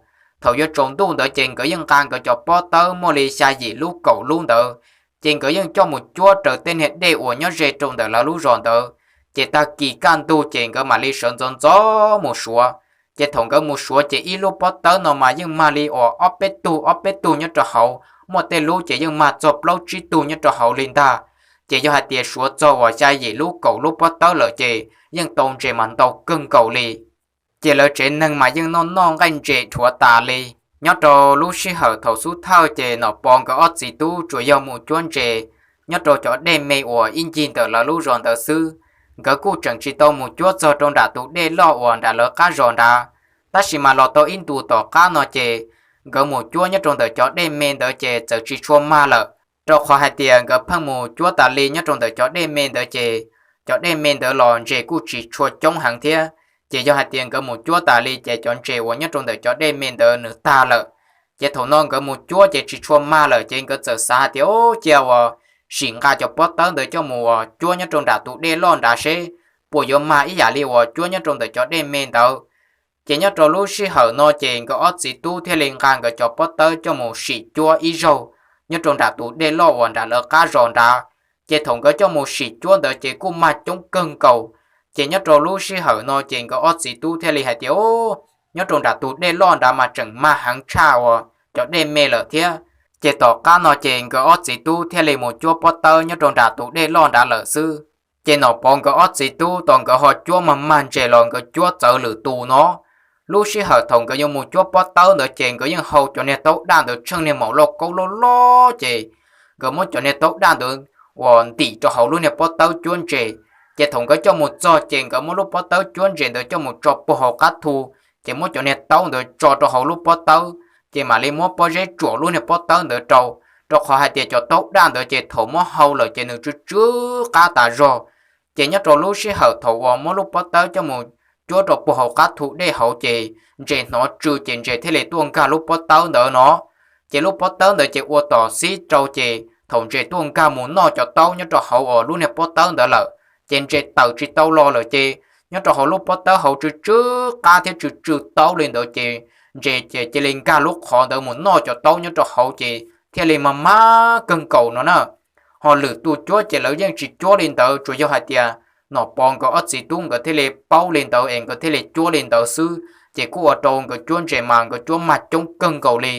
Thaum yuav tsaus ntuj ntawd ces nkawd yeej nqa nkawd cov pob tawb muaj li xya yim lub kaum lub ntawd, ces nkawd yeej coj mus cuab raws tej niag dej uas nyob ze rau ntawm lawv lub zos ntawd. Ces tag kis kaj ntug ces nkawd mam li sawv ntxov ntxov mus suav. Ces thaum nkawd mus suav ces ib lub pob tawb no mas yeej mag li uas ob peb tug ob peb tug nyob rau hauv, muaj tej lub ces yeej mag txog plaub tsib tug nyob rau hauv li ntag. Ces yog hais tias suav txog uas xya yim lub kaum lub pob tawb lawm ces yeej tau ntses mas ntau kawg nkaus li. Ces lawv tsev neeg mas yeej noj noj nqaij ntses dhuav tas li. Nyob rau lub sij hawm thaum xub thawj ces Nom Pov nkawd ob txiv tub tsuas yog mus cuab ntses nyob rau cov dej me uas ib ncig ntawm lawv lub zos ntawd xwb. Nkawd kuj tseem tsis tau mus cuab txog rau nram tus dej loj uas nram lawv qab zos nrad. Tab sis mas los tau ib ntus tom qab no ces nkawd mus cuab nyob rau ntawm cov dej me ntawd ces txawm tsis tshua mag lawm, rau qhov hais tias nkawd pheej mus cuab tas li nyob rau ntawm cov dej me ntawd ces cov dej me ntawd los ntses kuj tsis tshua coob heev thiab. Ces yog hais tias nkawd mus cuab tas li ces cov ntses uas nyob rau ntawm cov dej me ntawd nws tag lawm. Ces thaum no nkawd mus cuab ces tsis tshua mag lawm ces nkawd txawm xav hais tias, Ub, cia uas sim nqa cov pob tawb ntawd coj mus uas cuab nyob rau nram tus dej loj nrad seb puas yuav mag ib yam li uas cuab nyob rau ntawm cov dej me ntawd. Ces nyob rau lub sij hawm no ces nkawd ob txiv tub thiaj li nqa nkawd cov pob tawb coj mus sim cuab ib zaug nyob rau nram tus dej loj uas nram lawv qab zos nrad. Ces thaum nkawd coj mus sim cuab ntawd ces kuj mag coob kawg nkaus. Ces nyob rau lub sij hawm no ces nkawd ob txiv tub thiaj li hais tias, Ub, nyob rau nram tus dej loj nrad mas tseem mag heev tshaj uas cov dej me lawm thiab. Ces tom qab no ces nkawd ob txiv tub thiaj li mus cuab pob tawb nyob rau nram tus dej loj nrad lawm xwb. Ces Nom Pov nkawd ob txiv tub tos nkawd ho cuab mag mag ntses los nkawd cuab txawv lwm tus no. Lub sij hawm thaum nkawd yuav mus cuab pob tawb ntawd ces nkawd yeej hau cov niag taub daj ntawd tsheej niag maum lauj kaub loj loj ces nkawd muab cov niag taub daj ntawd uas ntim rau hauv lub niag pob tawb cuab ntses. Ces thaum nkawd coj mus txog ces nkawd muab lub pob tawb cuab ntses ntawd coj mus tso puag hauv qab thu, ces muab cov niag taub ntawd tso rau hauv lub pob tawb, ces mam li muab pob zeb tsuam lub niag pob tawb ntawd rau, rau qhov hais tias cov taub daj ntawd ces thaum muab hau lawm ces nws tsw tsw qab tas zog. Ces nyob rau lub sij hawm thaum uas muab lub pob tawb coj mus cuab rau puag hauv qab thu dej hauv ces ntses hnov tsw ces ntses thiaj li tuaj nkag lub pob tawb ntawd no. Ces lub pob tawb ntawd ces ua tom xib rau ces thaum ntses tuaj nkag mus noj cov taub nyob rau hauv uas lub niag pob tawb ntawd lawm, ces ntses tawm tsis tau los lawm ces nyob rau hauv lub pob tawb hauv tsw tsw qab thiab tsw tsw taub li ntawd ces ntses ces cia li nkag lub qhov ntawd mus noj cov taub nyob rau hauv ces thiaj li mag mag kawg nkaus no na. Ho lwm tus cuab ces lawv yeej tsis cuab li ntawd, tsuas yog hais tias Nom Pov nkawd ob txiv tub nkawd thiaj li paub li ntawd es nkawd thiaj li cuab li ntawd xwb, ces kuj ua rau nkawd cuab ntses mas nkawd cuab mag coob kawg nkaus li.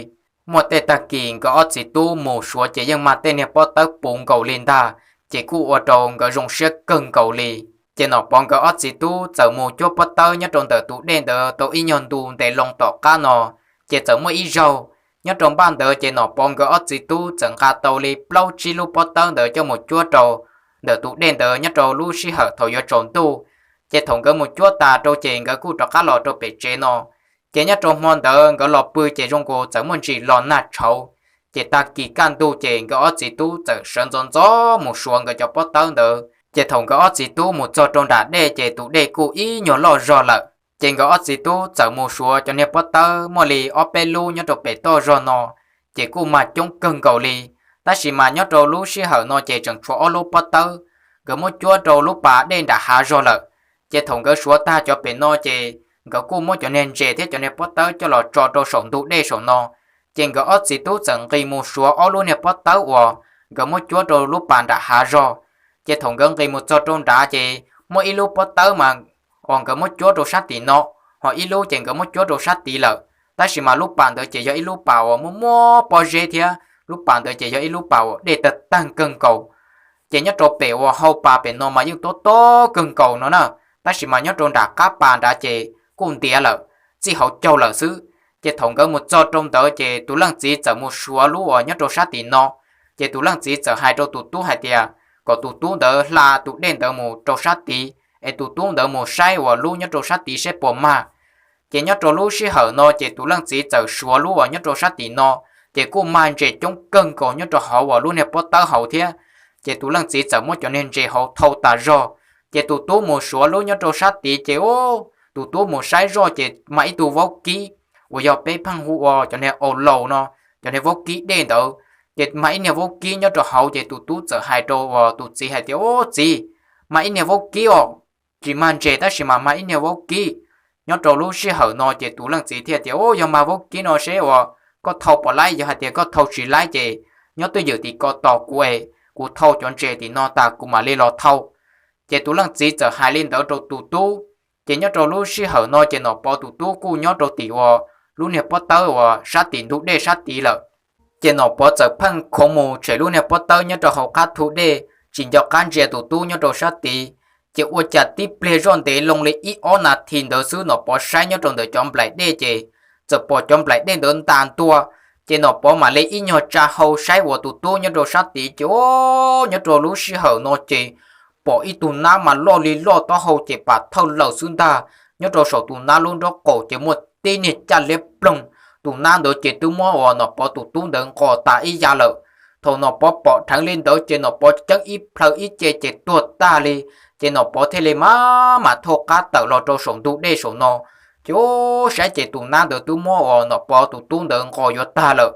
Muaj tej tag kis nkawd ob txiv tub mus suav ces yeej mag tej niag pob tawb puv nkaus li ntag, ces kuj ua rau nkawd zoo siab kawg nkaus li. Ces Nom Pov nkawd ob txiv tub txawm mus cuab pob tawb nyob rau ntawm tus dej ntawd tau ib nyuag ntu ntev loo tom qab no, ces txawm muaj ib zaug, nyob rau npaj ntawd ces Nom Pov nkawd ob txiv tub txawm nqa tau li plaub tsib lub pob tawb ntawd coj mus cuab rau ntawm tus dej ntawd nyob rau lub sij hawm thaum yuav tsaus ntuj. Ces thaum nkawd mus cuab tas rau ces nkawd kuj rov qab los rau pem tsev no. Ces nyob rau hmo ntawd nkawd los pw ces zoo nkaus txawm muaj ntsis los nag tshauv. Ces tag kis kaj ntug ces nkawd ob txiv tub txawm sawv ntxov ntxov mus suav nkawd cov pob tawb ntawd. Ces thaum nkawd ob txiv tub mus txog rau nram dej ces tus dej kuj ib nyuag loj zog lawm. Ces nkawd ob txiv tub txawm mus suav cov niag pob tawb muaj li ob peb lub nyob rau pem toj zog no, ces kuj mag coob kawg nkaus li. Tab sis mas nyob rau lub sij hawm no ces tseem tshuav ob lub pob tawb, nkawd muab cuab rau lub pas dej nram hav zog lawm. Ces thaum nkawd suav tag cov pem no ces nkawd kuj muab cov niag ntses thiab cov niag pob tawb coj los tso rau saum ntug dej saum no. Ces nkawd ob txiv tub txawm nqis mus suav ob lub niag pob tawb uas nkawd muab cuab rau lub pas nram hav zog. Ces thaum nkawd nqis mus txog rau nrad ces muaj ib lub pob tawb mas uas nkawd muab cuab rau sab tim no, ho ib lub ces nkawd muab cuab rau sab tid lawm. Tab sis mas lub pas ntawd ces yog ib lub pas uas muaj muaj pob zeb thiab lub pas ntawd ces yog ib lub pas uas dej tawg tag kawg nkaus. Ces nyob rau pem uas hau pas pem no mas yeej tob tob kawg nkaus no na, tab sis mas nyob rau nram qab pas nrad ces kuj ntiav lawm, txij hauv caug lawm xwb. Ces thaum nkawd mus txog rau ntawd ces tus leej txiv txawm mus suav lub uas nyob rau sab tim no. Ces tus leej txiv txawm hais rau tus tub hais tias kom tus tub ntawd hla tus dej ntawd mus rau sab tid, es tus tub ntawd mus saib uas lub nyob rau sab tid saib puas mag. Ces nyob rau lub sij hawm no ces tus leej txiv txawm suav lub uas nyob rau sab tim no, ces kuj mag ntses coob kawg nkaus nyob rau hauv uas lub niag pob tawb hauv thiab. Ces tus leej txiv txawm muab cov niag ntses hauv thau tas zog. Ces tus tub mus suav lub nyob rau sab tid ces tus tub mus saib zoj ces mag ib tug vaub kib uas yog peb pheej hu ua cov niag au laus no, cov niag vaub kib dej ntawd. Ces mag ib niag vaub kib nyob rau hauv ces tus tub txawm hais rau uas tus txiv hais tias, Ub txiv, mag ib niag vaub kib os, tsis mag ntses tab sis mas mag ib niag vaub kib. Nyob rau lub sij hawm no ces tus leej txiv thiaj tias, Ub, yog mag vaub kib no seb uas koj thau puas laib, yog hais tias koj thau tsis laib ces nyob twj ywm tim ko tos kuv es kuv thau cov ntses tim no tas kuv mam li los thau. Ces tus leej txiv txawm hais li ntawd rau tus tub. Ces nyob rau lub sij hawm no ces Nom Pov tus tub kuj nyob rau tim uas lub niag pob tawb uas sab tim ntug dej sab tid lawm. Ces Nom Pov txawm pheej khoov mus tshem lub niag pob tawb nyob rau hauv qab thu dej, tsis nco qab ntsia tus tub nyob rau sab tid. Ces ua cas tib pliag zoj ntev loo li ib ob nas this ntawd xwb Nom Pov saib nyob rau ntawm cov nplaim dej ces txawm pom cov nplaim dej ntawd ntas ntua. Ces Nom Pov mam li ib nyuag tsa hau saib uas tus tub nyob rau sab tid ces, ub, nyob rau lub sij hawm no ces pom ib tug nab mas loj li loj taub hau ces pam thawj lawm xwb ntag. Nyob rau saum tus nab lub nraub qaum ces muaj tib niag caj liab ploog. Tus nab ntawd ces twb muab uas Nom Pov tus tub ntawd nqos tas ib yav lawm. Thaum Nom Pov pom dheev li ntawd ces Nom Pov ceeb ib plhaw ib ce ces tuag tag li. Ces Nom Pov thiaj li mam mam thauj qab tawm los rau saum ntug dej saum no. Ces ub, saib ces tus nab ntawd twb muab uas Nom Pov tus tub ntawd nqos yuav tag lawm.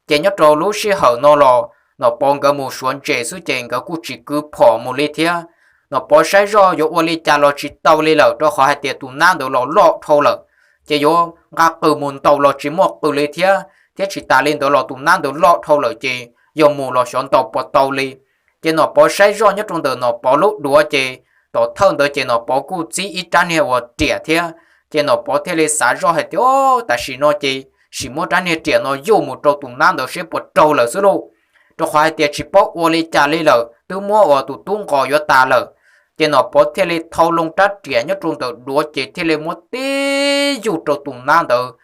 Ces nyob rau lub sij hawm no los Nom Pov nkawd mus suav ntses xwb ces nkawd kuj tsis kwv phom mus li thiab. Nom Pov saib zoj yuav ua li cas los tsis tau li lawm rau qhov hais tias tus nab ntawd los loj dhau lawm. Ces yuav nqa qws mus ntaus los tsis muaj qws li thiab, thiab tsis tas li ntawd los tus nab ntawd loj dhau lawm ces yog mus los xyov ntaus puas tau li. Ces Nom Pov saib zoj nyob rau ntawm Nom Pov lub duav ces tom thawj ntawd ces Nom Pov kuj txib ib rab niag uas riam thiab. Ces Nom Pov thiaj li xav zoj hais tias, Ub, tam sim no ces sim muab rab niag riam no yuj mus rau tus nab ntawd seb puas raug lawm xwb lauj, rau qhov hais tias tsis paub ua li cas li lawm, twb muab uas tus tub nqos yuav tas lawm. Ces Nom Pov thiaj li thau loo rab riam nyob rau ntawm duav ces thiaj li muab tib yuj rau tus nab ntawd.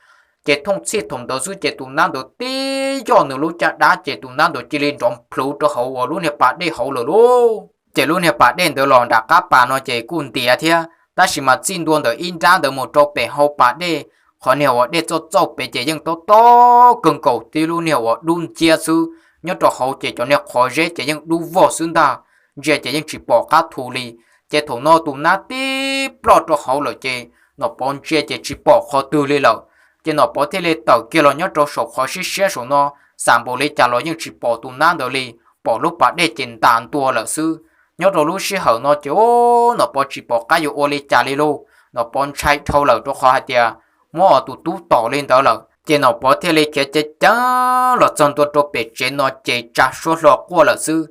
Ces thooj txhij thaum ntawd xwb ces tus nab ntawd tib yoj nws lub caj dab ces tus nab ntawd cia li nrov plhuv rau hauv uas lub niag pas dej hauv lawm lauj. Ces lub niag pas dej ntawd los nram qab pas no ces kuj ntiav thiab, tab sis mas txij ntua ntawm ib nrab ntawd mus rau pem hau pas dej, qhov niag uas dej txauj txauj pem ces yeej tob tob kawg nkaus tib lub niag uas dub nciab xwb. Nyob rau hauv ces cov niag qhov zeb ces yeej dub vog xwb ntag, ntsia ces yeej tsis pom qab thu li. Ces thaum no tus nab tib ploj rau hauv lawm ces Nom Pov ntsia ces tsis pom qhov twg li lawm. Ces Nom Pov thiaj li tawm kiag los nyob rau saum qhov siab siab saum no, xam npaum li cas los yeej tsis pom tus nab ntawd li, pom lub pas dej ces ntas ntua lawm xwb. Nyob rau lub sij hawm no ces ub, Nom Pov tsis pom qab yuav ua li cas li lauj, Nom Pov ntshai dhau lawm rau qhov hais tias muab tus tub tom li ntawd lawm. Ces Nom Pov thiaj li khiav ceev ceev los txog ntua rau pem tsev no ces tsa suab hlo quaj lawm xwb.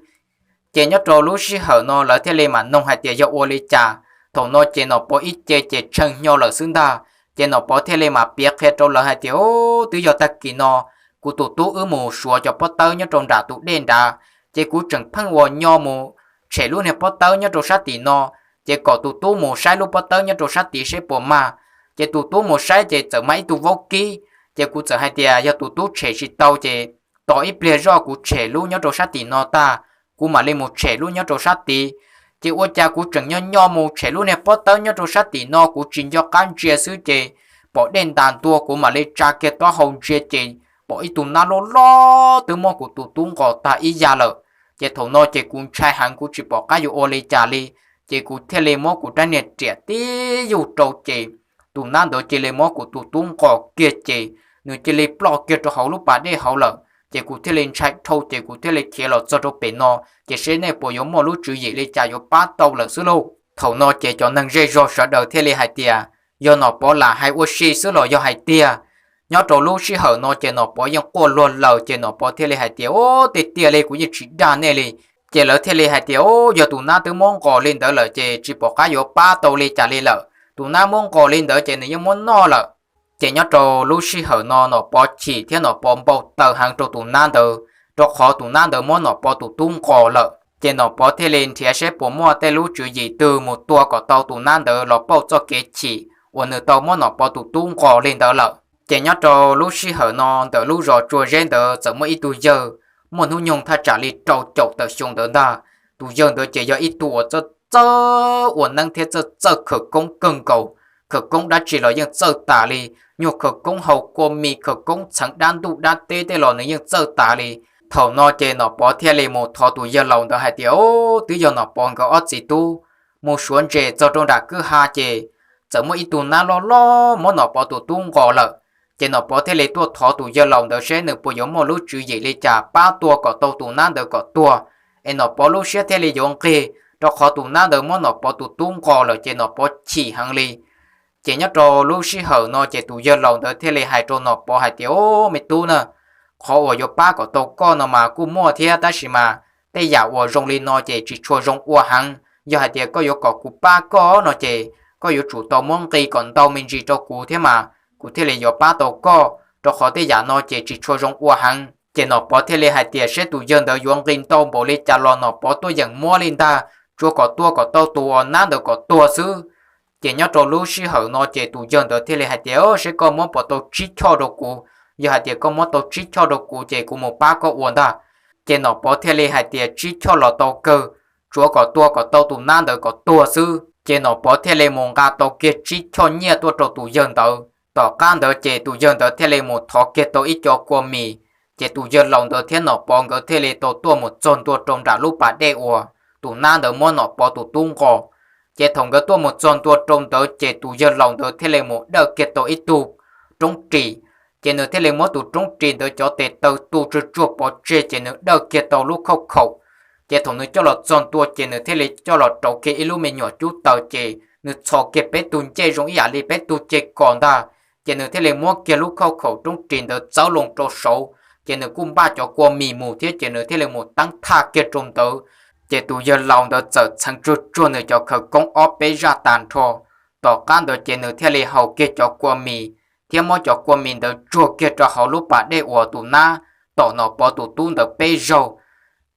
Ces nyob rau lub sij hawm no lawv thiaj li mam noog hais tias yog ua li cas. Thaum no ces Nom Pov ib ce ces tshee hnyo lawm xwb ntag. Ces Nom Pov thiaj li mam piav qhia rau lawv hais tias, Ub, twb yog tag kis no kuv tus tub wb mus suav cov pob tawb nyob rau nram tus dej nrad, ces kuv tseem pheej uas nyo mus tshem lub niag pob tawb nyob rau sab tim no, ces kom tus tub mus saib lub pob tawb nyob rau sab tid seb puas mag. Ces tus tub mus saib ces txawm mag ib tug vaub kib. Ces kuv txawm hais tias yog tus tub tshem tsis tau ces tos ib pliag zoj kuv tshem lub nyob rau sab tim no tag, kuv mam li mus tshem lub nyob rau sab tid. Ces ua cas kuv tseem nyo nyo mus tshem lub niag pob tawb nyob rau sab tim no kuv tsis nco qab ntsia xwb ces pom dej ntas ntua kuv mam li tsa kiag taub hau ntsia ces pom ib tug nab loj loj twb muab kuv tus tub nqos tag ib yam lawm. Ces thaum no ces kuv ntshai heev kuv tsis pom qab yuav ua li cas li, ces kuv thiaj li muab kuv rab niag riam tib yug rau ces tus nab ntawd cia li muab kuv tus tub nqos kiag ces nws cia li ploj kiag rau hauv lub pas dej hauv lawm. ces kuv thiaj li ntshai dhau ces kuv thiaj li khiav los txog rau pem no, ces seb nej puas yuav muaj lub tswv yim li cas yuav pab tau lawm xwb lauj. Thaum no ces cov neeg zej zog sawv daws thiaj li hais tias, yog Nom Pov lam hais ua si xwb los yog hais tiag. Nyob rau lub sij hawm no ces Nom Pov yeej quaj luag lawm ces Nom Pov thiaj li hais tias, ub, tiag tiag li kuv yeej tsis dag nej li. Ces lawv thiaj li hais tias, ub, yog tus nab twb muab nqos li ntawd lawm ces tsis pom qab yuav pab tau li cas li lawm, tus nab muab nqos li ntawd ces nws yeej muab noj lawm. Ces nyob rau lub sij hawm no Nom Pov chim thiab Nom Pov npau taws heev rau tus nab ntawd, rau qhov tus nab ntawd muab Nom Pov tus tub nqos lawm. Ces Nom Pov thiaj li nrhiav seb puas muaj tej lub tswv yim twg mus tua kom tau tus nab ntawd los pauj txoj kev chim uas nws tau muab Nom Pov tus tub nqos li ntawd lawm. Ces nyob rau lub sij hawm no ntawm lub zos Tsua Zeb ntawd txawm muaj ib tug yawg muaj hnub nyoog thaj tsam li rau caum tawm xyoo ntawd ntag. Tus yawg ntawd ces yog ib tug uas txawj txawj ua neeb thiab txawj txawj khawv koob kawg nkaus, khawv koob dab tsi los yeej txawj tas li, nyuag khawv koob haus kua mis, khawv koob txheev dab ntuj dab teb tej los nws yeej txawj tas li. Thaum no ces Nom Pov thiaj li mus thov tus yawg laus ntawd hais tias, ub, twb yog Nom Pov nkawd ob txiv tub mus suav ntses txog rau nram kwj ha ces txawm muaj ib tug nab loj loj muab Nom Pov tus tub nqos lawm. Ces Nom Pov thiaj li tuaj thov tus yawg laus ntawd seb nws puas yuav muaj lub tswv yim li cas pab tua kom tau tus nab ntawd kom tuag, es Nom Pov lub siab thiaj li yuav nqig, rau qhov tus nab ntawd muab Nom Pov tus tub nqos lawm ces Nom Pov chim heev li. Ces nyob rau lub sij hawm no ces tus yawg laus ntawd thiaj li hais rau Nom Pov hais tias, ub, me tub na, qhov uas yuav pab kom tau koj no mas kuj muaj thiab tab sis mas tej yam uas zoo li no ces tsis tshua zoo ua heev. Yog hais tias koj yuav kom kuv pab koj no ces koj yuav tsum tau muab nqi kom ntau me ntsis rau kuv thiab mas kuv thiaj li yuav pab tau koj, rau qhov tej yam no ces tsis tshua zoo ua heev. Ces Nom Pov thiaj li hais tias seb tus yawg ntawd yuav nqi ntau npaum li cas los Nom Pov tuaj yeem muab li ntag, tsuav kom tua kom tau tus uas nab ntawd kom tuag xwb. Ces nyob rau lub sij hawm no ces tus yawg ntawd thiaj li hais tias, seb koj muab puas tau tsib choj rau kuv, yog hais tias koj muab tau tsib choj rau kuv ces kuv mus pab koj ua ntag. Ces Nom Pov thiaj li hais tias tsib choj los tau kawg, tsuav kom tua kom tau tus nab ntawd kom tuag xwb. Ces Nom Pov thiaj li mus nqa tau kiag tsib choj nyiaj tuaj rau tus yawg ntawd. Tom qab ntawd ces tus yawg ntawd thiaj li mus thov kiag tau ib co kua mis, ces tus yawg laus ntawd thiab Nom Pov nkawd thiaj li tau tuaj mus txog ntua rau nram lub pas dej uas tus nab ntawd muab Nom Pov tus tub nqos. Ces thaum nkawd tuaj mus txog ntua rau ntawd ces tus yawg laus ntawd thiaj li mus dawj kiag tau ib tug roob ris, ces nws thiaj li muab tus roob ris ntawd cov tes taw tu tsuag tsuag pov tseg ces nws dawj kiag tau lub khauj khaum. Ces thaum nws coj los txog ntua ces nws thiaj li coj los rauv kiag ib lub me nyuam cub taws ces nws txhos kiag peb tug ncej zoo ib yam li peb tug ce kos ntag. Ces nws thiaj li muab kiag lub khauj khaum roob ris ntawd txawb loo rau saud, ces nws kuj npaj cov kua mis mus thiab ces nws thiaj li mus teeb thaj kiag rau ntawd. Ces tus yawg laus ntawd txawm txheev tsuag tsuag nws cov khawv koob ob peb zaj tag nrho. Tom qab ntawd ces nws thiaj li haus kiag cov kua mis thiab muab cov kua mis ntawd tsuag kiag rau hauv lub pas dej uas tus nab tom Nom Pov tus tub ntawd peb zaug.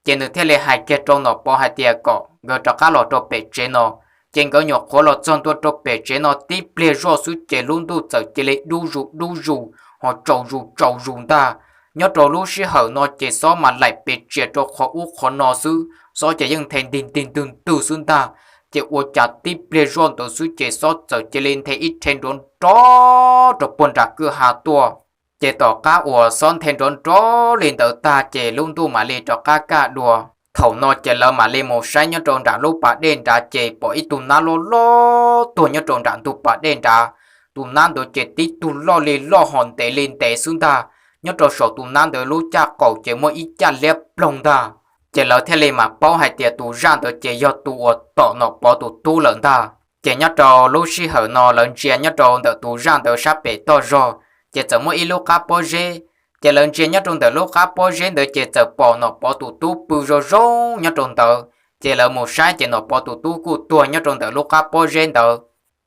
Ces nws thiaj li hais kiag rau Nom Pov hais tias kom nkawd rov qab los rau pem tsev no. Ces nkawd nyuam qhuav los txog ntua rau pem tsev no tib pliag zoj xwb ces lub ntuj txawm cia li dub zus dub zus ho tsaus zus tsaus zus ntag. Nyob rau lub sij hawm no ces xob mas laim pes tsias rau qhov ub qhov no xwb, xob ces yeej nthe ntig ntig ntwg ntwg xwb ntag. Ces ua cas tib pliag zoj ntawd xwb ces xob txawm cia li nthe ib rhe nrov nrov rau puag nram kwj ha tuaj. Ces tom qab uas xob nthe nrov nrov li ntawd tag ces lub ntuj mam li rov qab kaj dua. Thaum no ces lawv mam li mus saib nyob rau nram lub pas dej nrad ces pom ib tug nab loj loj tuag nyob rau nram ntug pas dej nrad. Tus nab ntawd ces tib tug loj li loj ho ntev li ntev xwb ntag. Nyob rau saum tus nab ntawd lub caj qaum ces muaj ib caj liab ploog ntag. Ces lawv thiaj li mam paub hais tias tus zaj ntawd ces yog tus uas tom Nom Pov tus tub lawm ntag. Ces nyob rau lub sij hawm no lawv ntsia nyob rau ntawm tus zaj ntawd sab pem toj zog, ces txawm muaj ib lub qab pob zeb. Ces lawv ntsia nyob rau ntawm lub qab pob zeb ntawd ces txawm pom Nom Pov tus tub pw zoo zoo nyob rau ntawd. Ces lawv mus saib ces Nom Pov tus tub kuj tuag nyob rau ntawm lub qab pob zeb ntawd.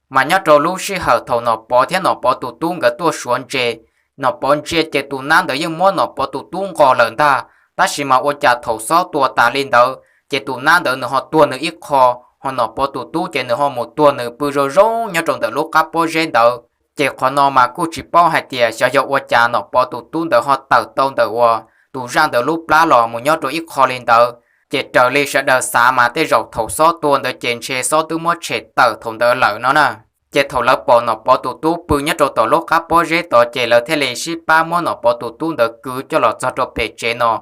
Mas nyob rau lub sij hawm thaum Nom Pov thiab Nom Pov tus tub nkawd tuaj suav ntses, Nom Pov ntsia ces tus nab ntawd yeej muab Nom Pov tus tub nqos lawm ntag. Tab sis mas ua cas thaum xob tua tas li ntawd ces tus nab ntawd nws ho tuag nws ib qho, ho Nom Pov tus tub ces nws ho mus tuag nws pw zoo zoo nyob rau ntawm lub qab pob zeb ntawd. Ces qhov no mas kuj tsis paub hais tias xyov yog ua cas Nom Pov tus tub ntawd ho tawm tau ntawm uas tus zaj ntawd lub plab los mus nyob rau ib qho li ntawd. Ces raws li sawv daws xav mas tej zaum thaum xob tua ntawd ces ntshe xob twb muab tshem tawm thaum ntawd lawm no na. Ces thaum lawv pom Nom Pov tus tub pw nyob rau tom lub qab pob zeb tod ces lawv thiaj li sib pab muab Nom Pov tus tub ntawd kwv coj los txog rau pem tsev no.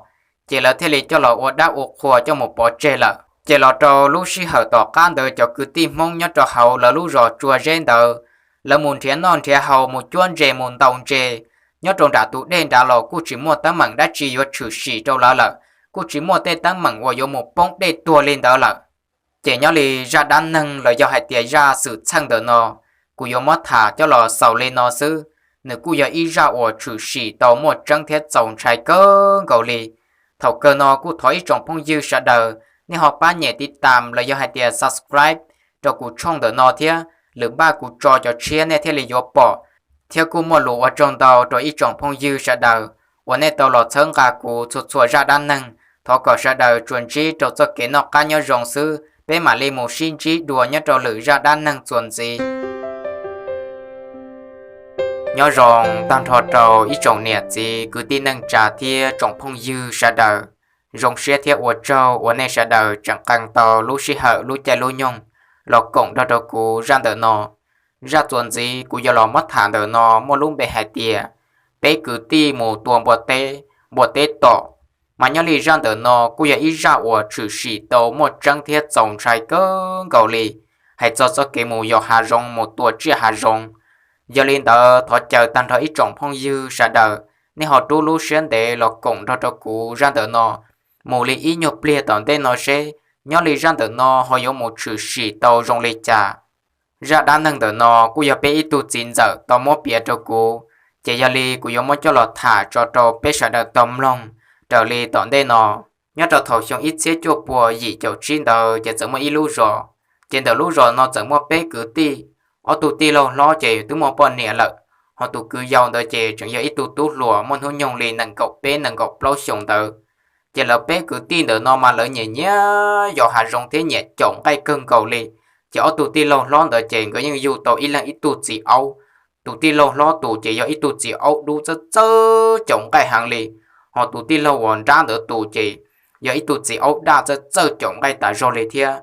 Ces lawv thiaj li coj los ua dab ua qhua coj mus pov tseg lawm. Ces los rau lub sij hawm tom qab ntawd cov kwv tij Hmoob nyob rau hauv lawv lub zos Tsua Zeb ntawd, lawv mus nrhiav noj nrhiav haus mus cuab ntses mus ntaus ntses, Nyob rau nram tus dej nrad los kuj tsis muaj teeb meem dab tsi yuav tshwm sim rau lawv lawm, kuj tsis muaj tej teeb meem uas yuav mus poob dej tuag li ntawd lawm. Ces nyob li zaj dab neeg los yog hais tias zaj xwm txheej ntawm no, kuv yuav muab tham coj los xaus li no xwb. Nws kuj yog ib zaj uas tshwm sim tau muaj tseeb thiab txaus ntshai kawg nkaus li. Thaum kawg no kuj thov ib tsoom phooj ywg sawv daws nej ho pab nyem tiv tam los yog hais tias subscribe rau kuv tshooj ntawm no thiab, lwm npaj kuv tso cov tshiab nej thiaj li yuav pom. Thiab kuj muaj lus ua tsaug ntau rau ib tsoom phooj ywg sawv daws uas nej tau los txhawb nqa kuv txhua txhua zaj dab neeg. Thov kom sawv daws tsuas ntsib rau txoj kev noj qab nyob zoo xwb, peb mam li mus sib ntsib dua nyob rau lwm zaj dab neeg txuas ntxiv. Nyob zoo tag nrho rau ib tsoom niam txiv kwv tij neej tsa thiab tsoom phooj ywg sawv daws. Zoo siab thiab ua tsaug uas nej sawv daws tseem qee tau lub sij hawm lub caij lub nyoog los koom nrog rau kuv zaj ntawm no. Zaj txuas ntxiv kuv yuav los muab tham ntawm no muaj lub npe hais tias peb kwv tij mus tua npua teb, npua teb tom. Mas nyob li zaj ntawm no kuj yog ib zaj uas tshwm sim tau muaj tseeb thiab txaus ntshai kawg nkaus li, hais txog txoj kev mus yos hav zoov mus tua tsiaj hav zoov. Yog li ntawd thov caw tag nrho ib tsoom phooj ywg sawv daws nej ho rub lub siab ntev los koom nrog rau kuv zaj ntawm no mus li ib nyuag pliag tom ntej no seb nyob li zaj ntawm no ho yuav mus tshwm sim tau zoo li cas. Zaj dab neeg ntawm no kuj yog peb ib tug txiv ntxawm tau muab piav rau kuv, ces yog li kuv yuav muab coj los tham tso rau peb sawv daws tau mloog raws li tom ntej no. Nyob rau thaum xyoo ib txhiab cuaj puas yim caum tsib ntawd ces txawm muaj ib lub zos, ces ntawm lub zos no txawm muaj peb kwv tij. Ob tug tij laug hlob ces twb muaj poj niam lawm, ho tus kwv yau ntawd ces tseem yog ib tug tub hluas muaj hnub nyoog li nees nkaum peb nees nkaum plaub xyoos ntawd. Ces lawv peb kwv tij ntawm no mas lawv nyiam nyiam yos hav zoov thiab nyiam caum nqaij kawg nkaus li. Ces ob tug tij laug hlob ntawd ces nkawd yeej yug tau ib leeg ib tug txiv aub. Tus tij laug hlob tus ces yog ib tug txiv aub dub txawj txawj caum nqaij heev li, ho tus tij laug uas nrab ntawd tus ces yog ib tug txiv aub daj txawj txawj caum nqaij tas zog li thiab.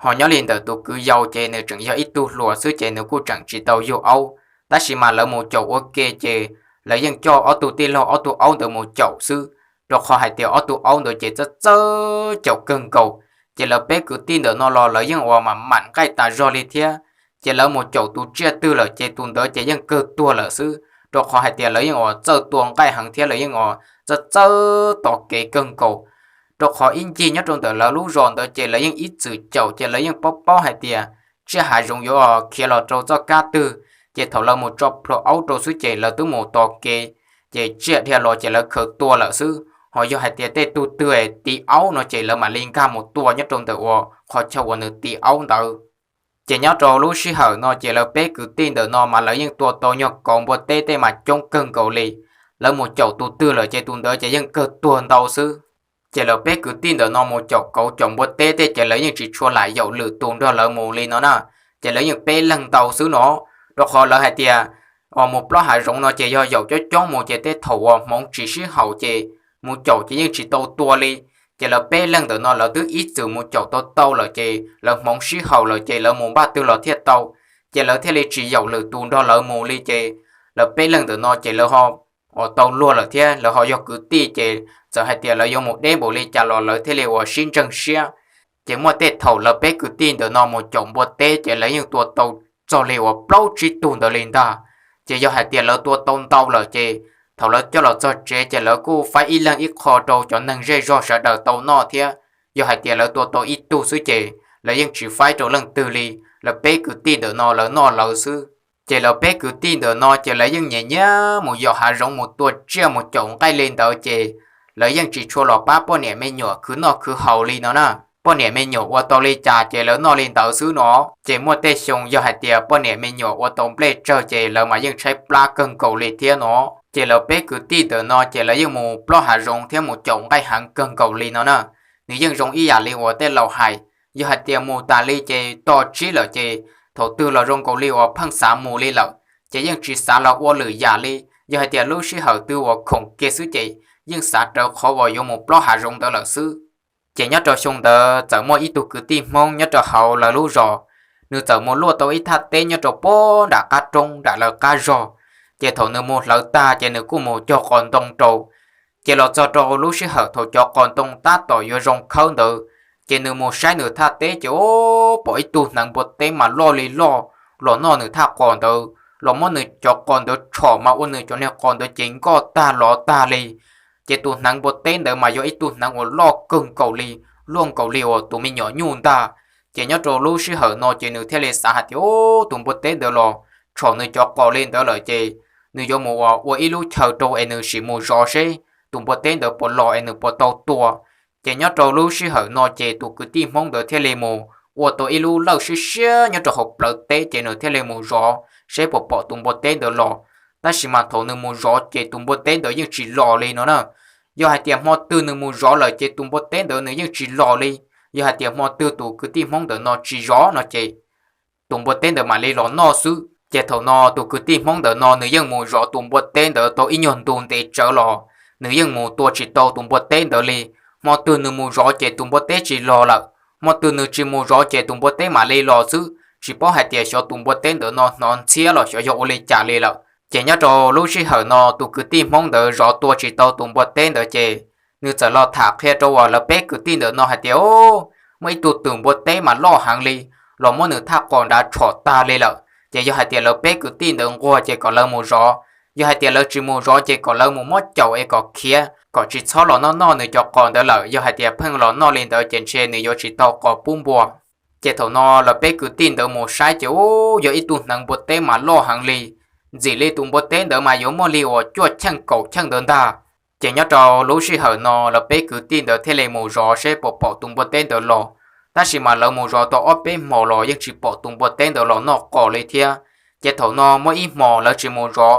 Ho nyob li ntawm tus kwv yau ces nws tseem yog ib tug hluas xwb ces nws kuj tseem tsis tau yug aub, tab sis mas lawv mus caum ua ke ces lawv yeej coj ob tug tij laug ob tug aub ntawd mus caum xwb, rau qhov hais tias ob tug aub ntawd ces txawj txawj caum kawg nkaus. Ces lawv peb kwv tij ntawm no los lawv yeej ua mam mam nqaij tas zog li thiab. Ces lawv mus caum tus tsiaj twg lawm ces tus ntawd ces yeej kawg tuag lawm xwb, rau qhov hais tias lawv yeej ua txawj tua nqaij heev thiab lawv yeej ua txawj txawj tos kev kawg nkaus. Rau qhov ib ncig nyob rau ntawm lawv lub zos ntawd ces lawv yeej ib txwm caum ces lawv yeej paub paub hais tias tsiaj hav zoov yuav khiav los rau txoj kab twg, ces thaum lawv mus tso plhuav aub rau xwb ces lawv twb mus tos kev, ces tsiaj dhia los ces lawv khaws tua lawm xwb. Ho yog hais tias tej tug twg tiv aub no ces lawv mam li nkag mus tua nyob rau ntawm uas qhov chaw uas nws tiv aub ntawd. Ces nyob rau lub sij hawm no ces lawv peb kwv tij ntawm no mas lawv yeej tua tau nyuag kauv npua teb tej mas coob kawg nkaus li. Lawv mus caum tus twg lawm ces tus ntawd ces yeej kawg tuag ntau xwb. Ces lawv peb kwv tij ntawm no mus caum kauv caum npua teb tej ces lawv yeej tsis tshua lam yaum lwm tus nrog lawv mus li no na. Ces lawv yeej peb leeg ntau xwb no, rau qhov lawv hais tias mus plob hav zoov no ces yog yaum coob coob mus ces tej thaum uas hmoov tsis sib haum ces mus caum ces yeej tsis tau tua li. Ces lawv peb leeg ntawm no lawv twb ib txwm mus caum tau tau lawm ces lawv hmoov sib haum lawm ces lawv mus npaj twg los thiaj tau. Ces lawv thiaj li tsis yaum lwm tus nrog lawv mus li ces lawv peb leeg ntawm no ces lawv ho ua tau luag lawm thiab lawv ho yog kwv tij ces txawm hais tias lawv yuav mus deb npaum li cas los lawv thiaj li ua sib ntseeg siab. Ces muaj tej thaum lawv peb kwv tij ntawm no mus caum npua teb ces lawv yeej tua tau txog li uas plaub tsib tug ntawd li ntag. Ces yog hais tias lawv tua tau ntau lawm ces thaum lawv coj los txog tsev ces lawv kuj faib ib leeg ib qho rau cov neeg zej zog sawv daws tau noj thiab. Yog hais tias lawv tua tau ib tug xwb ces lawv yeej tsis faib rau leej twg li, lawv peb kwv tij ntawm no lawv noj lawv xwb. Ces lawv peb kwv tij ntawm no ces lawv yeej nyiam nyiam mus yos hav zoov mus tua tsiaj mus caum nqaij li ntawd ces lawv yeej tsis tshua los pab poj niam me nyuam khwv noj khwv haus li no na. Poj niam me nyuam ua tau li cas ces lawv noj li ntawd xwb no. Ces muaj tej xyoo yog hais tias poj niam me nyuam ua tau nplej tsawg ces lawv mas yeej tshaib plab kawg nkaus li thiab no. Ces lawv peb kwv tij ntawm no ces lawv yeej mus plob hav zoov thiab mus caum nqaij heev kawg nkaus li no na. Nws yeej zoo ib yam li uas tej laus hais, yog hais tias mus tas li ces to tsib lawm ces thaum twg los zoo nkaus li uas pheej xav mus li lawm, ces yeej tsis xav los ua lwm yam li. Yog hais tias lub sij hawm twg uas khoom kiag xwb ces yeej xav rawv qhov uas yuav mus plob hav zoov ntawd lawm xwb. Ces nyob rau xyoo ntawd txawm muaj ib tug kwv tij Hmoob nyob rau hauv lawv lub zos, nws txawm mus luaj tau ib thaj teb nyob rau puag nram qab roob nram lawv qab zog. Ces thaum nws mus hlawv tag ces nws kuj mus cog qos ntoo rau. Ces los txog rau lub sij hawm thaum cov qos ntoo tab tom yuav zoo khawb ntawd, ces nws mus saib nws thaj teb ces pom ib tug hneev npua teb mas loj li loj los noj nws thaj qos ntawd, los muab nws cov qos ntawd tshom mas ua nws cov niag qos ntawd ces nkoj tag lov tag li. Ces tus hneev npua teb ntawd mas yog ib tug hneev uas loj kawg nkaus li, luaj nkaus li uas tus me nyuam nyuj ntag. Ces nyob rau lub sij hawm no ces nws thiaj li xav hais tias, Ub, tus npua teb ntawd los tshom nws cov qos li ntawd lawm ces nws yuav mus ua ib lub chaw rau es nws sim mus zov seb tus npua teb ntawd puas los es nws puas tau tua. Ces nyob rau lub sij hawm no ces tus kwv tij Hmoob ntawd thiaj li mus ua tau ib lub lawj siab siab nyob rau hauv plawv teb ces nws thiaj li mus zov seb puas pom tus npua teb ntawd los. Tab sis mas thaum nws mus zov ces tus npua teb ntawd yeej tsis los li no na. Yog hais tias hmo twg nws mus zov lawm ces tus npua teb ntawd nws yeej tsis los li. Yog hais tias hmo twg tus kwv tij Hmoob ntawm no tsis zov no ces tus npua teb ntawd mam li los noj xwb. Ces thaum no tus kwv tij Hmoob ntawm no nws yeej mus zov tus npua teb ntawd tau ib nyuag ntu ntev tsawv los nws yeej mus tua tsis tau tus npua teb ntawd li. Hmo twg nws mus zov ces tus npua teb tsis los lawm, hmo twg nws tsis mus zov ces tus npua teb mam li los xwb. Tsis paub hais tias xyov tus npua teb ntawd no hnov ntxhiab los xyov yog ua li cas li lawm. Ces nyob rau lub sij hawm no tus kwv tij Hmoob ntawd zov tua tsis tau tus npua teb ntawd ces nws txawm los tham qhia rau uas lawv peb kwv tij ntawm no hais tias, Ub, muaj ib tug twm npua teb mas loj heev li, los muab nws thaj qos nrad tshom tag li lawm. Ces yog hais tias lawv peb kwv tij ntawd nquag ces kom lawv mus zov, yog hais tias lawv tsis mus zov ces kom lawv mus muab caum es kom khiav, kom tsis txhob los noj noj nws cov qos ntawd lawm. Yog hais tias pheej los noj li ntawd ces ntshe nws yuav tsis tau qos pub npua. Ces thaum no lawv peb kwv tij ntawd mus saib ces, Ub, yog ib tug hneev npua teb mas loj heev li, ntxim li tus npua teb ntawd mas yuav muaj li uas cuaj cheej kaum cheej ntawd ntag. Ces nyob rau lub sij hawm no lawv peb kwv tij ntawd thiaj li mus zov seb puas pom tus npua teb ntawd los. Tab sis mas lawv mus zov tau ob peb hmos los yeej tsis pom tus npua teb ntawd los noj qos li thiab. Ces thaum no muaj ib hmos lawv tsis mus zov,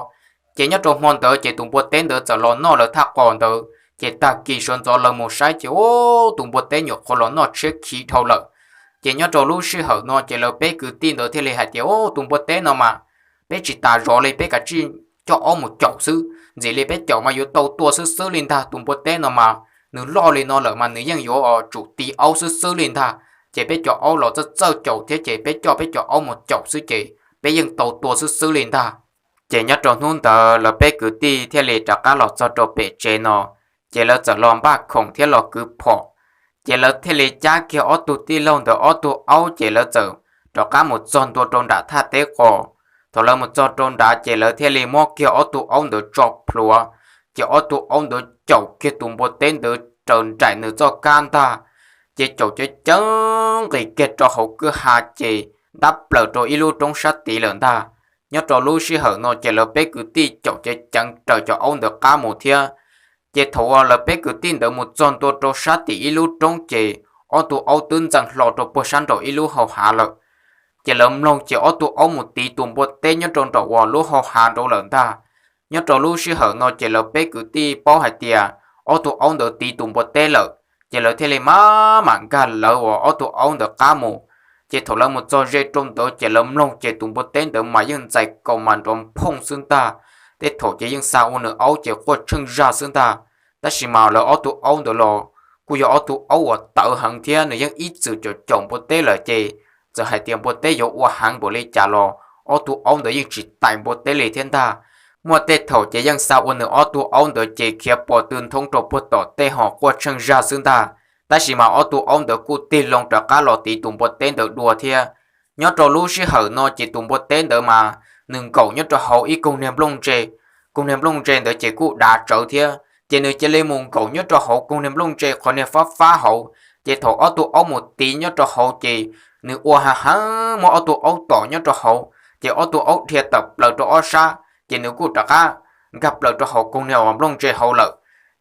ces nyob rau hmo ntawd ces tus npua teb ntawd txawm los noj lawv thaj qos ntawd. Ces tag kis sawv ntxov lawv mus saib ces, Ub, tus npua teb nyuam qhuav los noj tshiab khiv dhau lawm. Ces nyob rau lub sij hawm no ces lawv peb kwv tij ntawd thiaj li hais tias, Ub, tus npua teb no mas peb tsis tas zov li, peb kav tsij coj aub mus caum xwb. Ntxim li peb caum mas yuav tau tua xwb xwb li ntag. Tus npua teb no mas nws loj li no lawm mas nws yeej yuav tsum tiv aub xwb xwb li ntag. Ces peb cov aub los txawj txawj caum thiab ces peb coj peb cov aub mus caum xwb ces peb yeej tau tua xwb xwb li ntag. Ces nyob rau hnub ntawd lawv peb kwv tij thiaj li rov qab los txog rau pem tsev no, ces lawv txawm los npaj khoom thiab los kwv phom. Ces lawv thiaj li cab kiag ob tug tij laug ntawd ob tug aub ces lawv txawm rov qab mus txog ntua rau nram thaj teb qos. Thaum lawv mus txog rau nrad ces lawv thiaj li muab kiag ob tug aub ntawd tso plhuav, ces ob tug aub ntawd caum kiag tus npua teb ntawd raws nraim nws txoj kab ntag. Ces caum ceev ceev nqis kiag rau hauv kwj ha ces ntab plaws rau ib lub roob sab tid lawm ntag. Nyob rau lub sij hawm no ces lawv peb kwv tij caum ceev ceev raws cov aub ntawd qab mus thiab. Ces thaum uas lawv peb kwv tij ntawd mus txog ntua rau sab tim ib lub roob ces ob tug aub twb ntxeev hlo rau puag sab nraum ib lub hau hav lawm. Ces lawv mloog ces ob tug aub mus tiv tus npua teb nyob rau nraum uas lub hau hav nraud lawm ntag. Nyob rau lub sij hawm no ces lawv peb kwv tij paub hais tias ob tug aub ntawd tiv tus npua teb lawm, ces lawv thiaj li maj mam nkag lawv uas ob tug aub ntawd qab mus. Ces thaum lawv mus txog ze rau ntawd ces lawv mloog ces tus npua teb ntawd mas yeej ntxais kaus mas nrov phooj xwb ntag. Tej thaum ces yeej xa ua nws aub ces quaj tsheej zaj xwb ntag. Tab sis mas lawv ob tug aub ntawd los kuj yog ob tug aub uas tawv heev thiab nws yeej ib txwm caum caum npua teb lawm ces txawm hais tias npua teb yuav ua heev npaum li cas los ob tug aub ntawd yeej tsis tais npua teb li thiab ntag. Muaj tej thaum ces yeej xa ua nws ob tug aub ntawd ces khiav pos tw nthoob rau puag tom tej ho quaj tsheej zaj xwb ntag. Tab sis mas ob tug aub ntawd kuj tig loo rov qab los tiv tus npua teb ntawd dua thiab. Nyob rau lub sij hawm no ces tus npua teb ntawd mas nws nkaum nyob rau hauv ib koog niag nplooj ntse. Koog niag nplooj ntse ntawd ces kuj dav tsawv thiab ces nws cia li mus nkaum nyob rau hauv koog niag nplooj ntse qhov niag fab fab hauv. Ces thaum ob tug aub mus tiv nyob rau hauv ces nws ua hav heev muab ob tug aub tom nyob rau hauv, ces ob tug aub dhia tawm plaws rau ob sab ces nws kuj rov qab nkag plaws rau hauv koog niag uas nplooj ntse hauv lawm.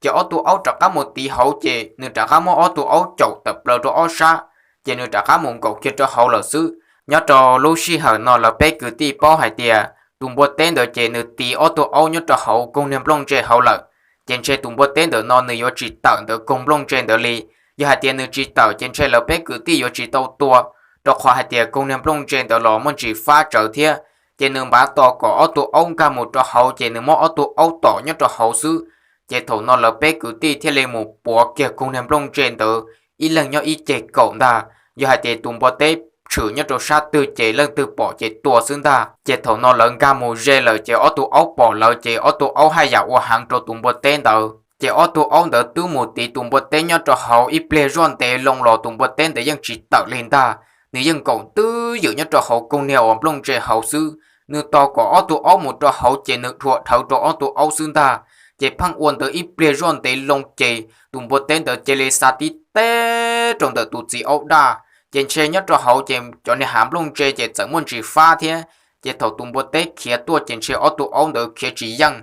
Ces ob tug aub rov qab mus tiv hauv ces nws rov qab muab ob tug aub caum tawm plaws rau ob sab, ces nws rov qab mus nkaum kiag rau hauv lawm xwb. Nyob rau lub sij hawm no lawv peb kwv tij paub hais tias tus npua teb ntawd ces nws tiv ob tug aub nyob rau hauv koog niag nplooj ntse hauv lawm, ces ntshe tus npua teb ntawm no nws yuav tsis tawm ntawm koog nplooj ntse ntawd li. Yog hais tias nws tsis tawm ces ntshe lawv peb kwv tij yuav tsis tau tua, rau qhov hais tias koog niag nplooj ntse ntawd los muaj ntsis fab tsawv thiab. Ces nws npav tos kom ob tug aub nkag mus rau hauv ces nws muab ob tug aub tom nyob rau hauv xwb. Ces thaum no lawv peb kwv tij thiaj li mus puav kiag koog niag nplooj ntse ntawd ib leeg nyob ib ceg kaum ntag. Yog hais tias tus npua teb tshwm nyob rau sab twg ces leej twg pom ces tua xwb ntag. Ces thaum no lawv nkag mus ze lawm ces ob tug aub pom lawv ces ob tug aub haj yam ua heev rau tus npua teb ntawd. Ces ob tug aub ntawd twb mus tiv tus npua teb nyob rau hauv ib pliag zoj ntev loo los tus npua teb ntawd yeej tsis tawm li ntag. Nws yeej nkaum twj ywm nyob rau hauv koog niag uas nplooj ntse hauv xwb. Nws tos kom ob tug aub mus rau hauv ces nws dhuam dhawv rau ob tug aub xwb ntag. Ces pheej ua ntawd ib pliag zoj ntev loo ces tus npua teb ntawd cia li xa tib teg rau ntawm tus txiv aub daj. Ces ntshe nyob rau hauv ces cov niag hav nplooj ntse ces txawm muaj ntsis fab thiab, ces thaum tus npua teb khiav tuaj ces ntshe ob tug aub ntawd khiav tsis yeej.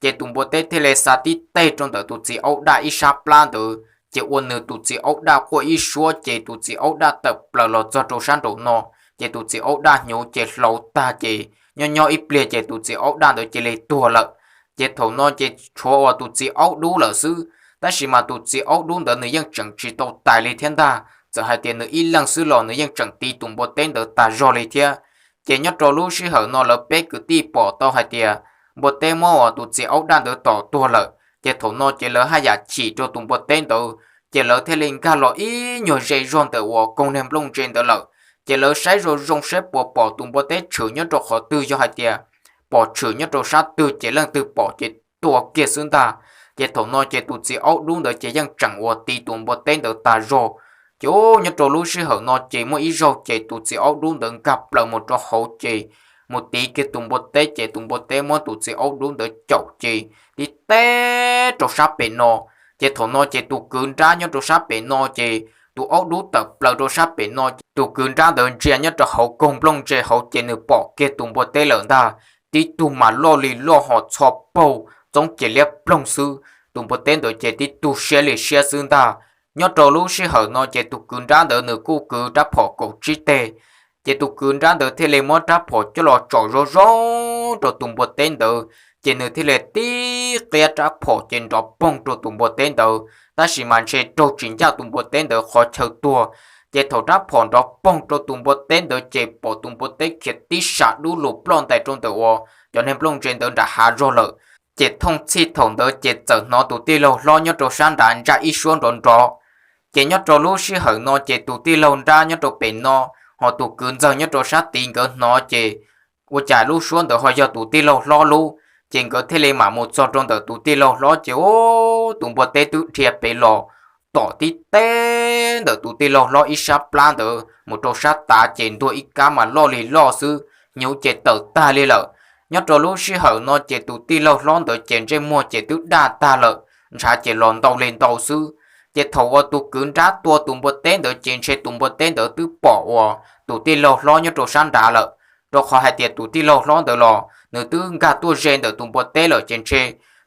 Ces tus npua teb thiaj li xa tib teg rau ntawm tus txiv aub daj ib sab plab ntawd ces ua nws tus txiv aub daj quaj ib suab ces tus txiv aub daj tawm plaws los txog rau sab nraum no. Ces tus txiv aub daj hnyuv ces hlauv tag ces nyob nyob ib pliag ces tus txiv aub daj ntawd cia li tuag lawm. Ces thaum no ces tshuav uas tus txiv aub dub lawm xwb, tab sis mas tus txiv aub dub ntawd nws yeej tseem tsis tau tais li thiab ntag, txawm hais tias nws ib leeg xwb los nws yeej tseem tiv tus npua teb ntawd tag zog li thiab. Ces nyob rau lub sij hawm no lawv peb kwv tij pom tau hais tias npua teb muab uas tus txiv aub daj ntawd tom tuag lawm, ces thaum no ces lawv haj yam chim rau tus npua teb ntawd, ces lawv thiaj li nkag los ib nyuag ze zog ntawm uas koog niag nplooj ntse ntawd lawm. Ces lawv saib zoo zoo saib puas pom tus npua teb tshwm nyob rau qhov twg, yog hais tias pom tshwm nyob rau sab twg ces leej twg pom ces tua kiag xwb ntag. Ces thaum no ces tus txiv aub dub ntawd ces yeej tseem uas tiv tus npua teb ntawd tag zog. Ces nyob rau lub sij hawm no ces muaj ib zaug ces tus txiv aub dub ntawd nkag plaws mus rau hauv ces mus tiv kiag tus npua teb ces tus npua teb muab tus txiv aub dub ntawd caum ces tib teg rau sab pem no. Ces thaum no ces tus kwv nrab nyob rau sab pem no ces tus aub dub tawm plaws rau sab pem no ces tus kwv nrab ntawd ntsia nyob rau hauv koog nplooj ntse hauv ces nws pom kiag tus npua teb lawm ntag. Tib tug mas loj li loj ho txho paug txoob ces liab ploog xwb, tus npua teb ntawd ces tib tug siab li siab xwb ntag. Nyob rau lub sij hawm no ces tus kwv nrab ntawd nws kuj kwv rab phom kaum tsib teg. Ces tus kwv nrab ntawd thiaj li muab rab phom coj los tsom zoo zoo rau tus npua teb ntawd, ces nws thiaj li tib qiab rab phom ces nrov poog rau tus npua teb ntawd, tab sis mas ntshe raug tsis ncaj tus npua teb ntawd qhov chaw tuag. Ces thaum rab phom nrov poog rau tus npua teb ntawd ces pom tus npua teb khiav tib sab dub lug ploj ntais rau ntawm uas cov niag nplooj ntse ntawd nram hav zog lawm. Ces thooj txhij thaum ntawd ces txawm hnov tus tij laug hlob nyob rau sab nrad ntsa ib suab nrov nrov. Ces nyob rau lub sij hawm no ces tus tij laug nrab nyob rau pem no, ho tus kwv ntxawg nyob rau sab tid nkawd hnov ces ua cas lub suab ntawd ho yog tus tij laug hlob lub. Ces nkawd thiaj li mam mus txog rau ntawm tus tij laug hlob ces tus npua teb twb dhia pem los tom tib teg ntawm tus tij laug hlob ib sab plab ntawd mus rau sab tav ces ntuag ib kab mas loj li loj xwb, hnyuv ces tawm tag li lawm. Nyob rau lub sij hawm no ces tus tij laug hlob ntawd ces ntsej muag ces twb daj tag lawm, ntshav ces los ntau li ntau xwb. Ces thaum uas tus kwv nrab tua tus npua teb ntawd ces ntshe tus npua teb ntawd twb pom uas tus tij laug hlob nyob rau sab nrad lawm, rau qhov hais tias tus tij laug hlob ntawd los nws twb nkag tuaj ze ntawm tus npua teb lawm ces ntshe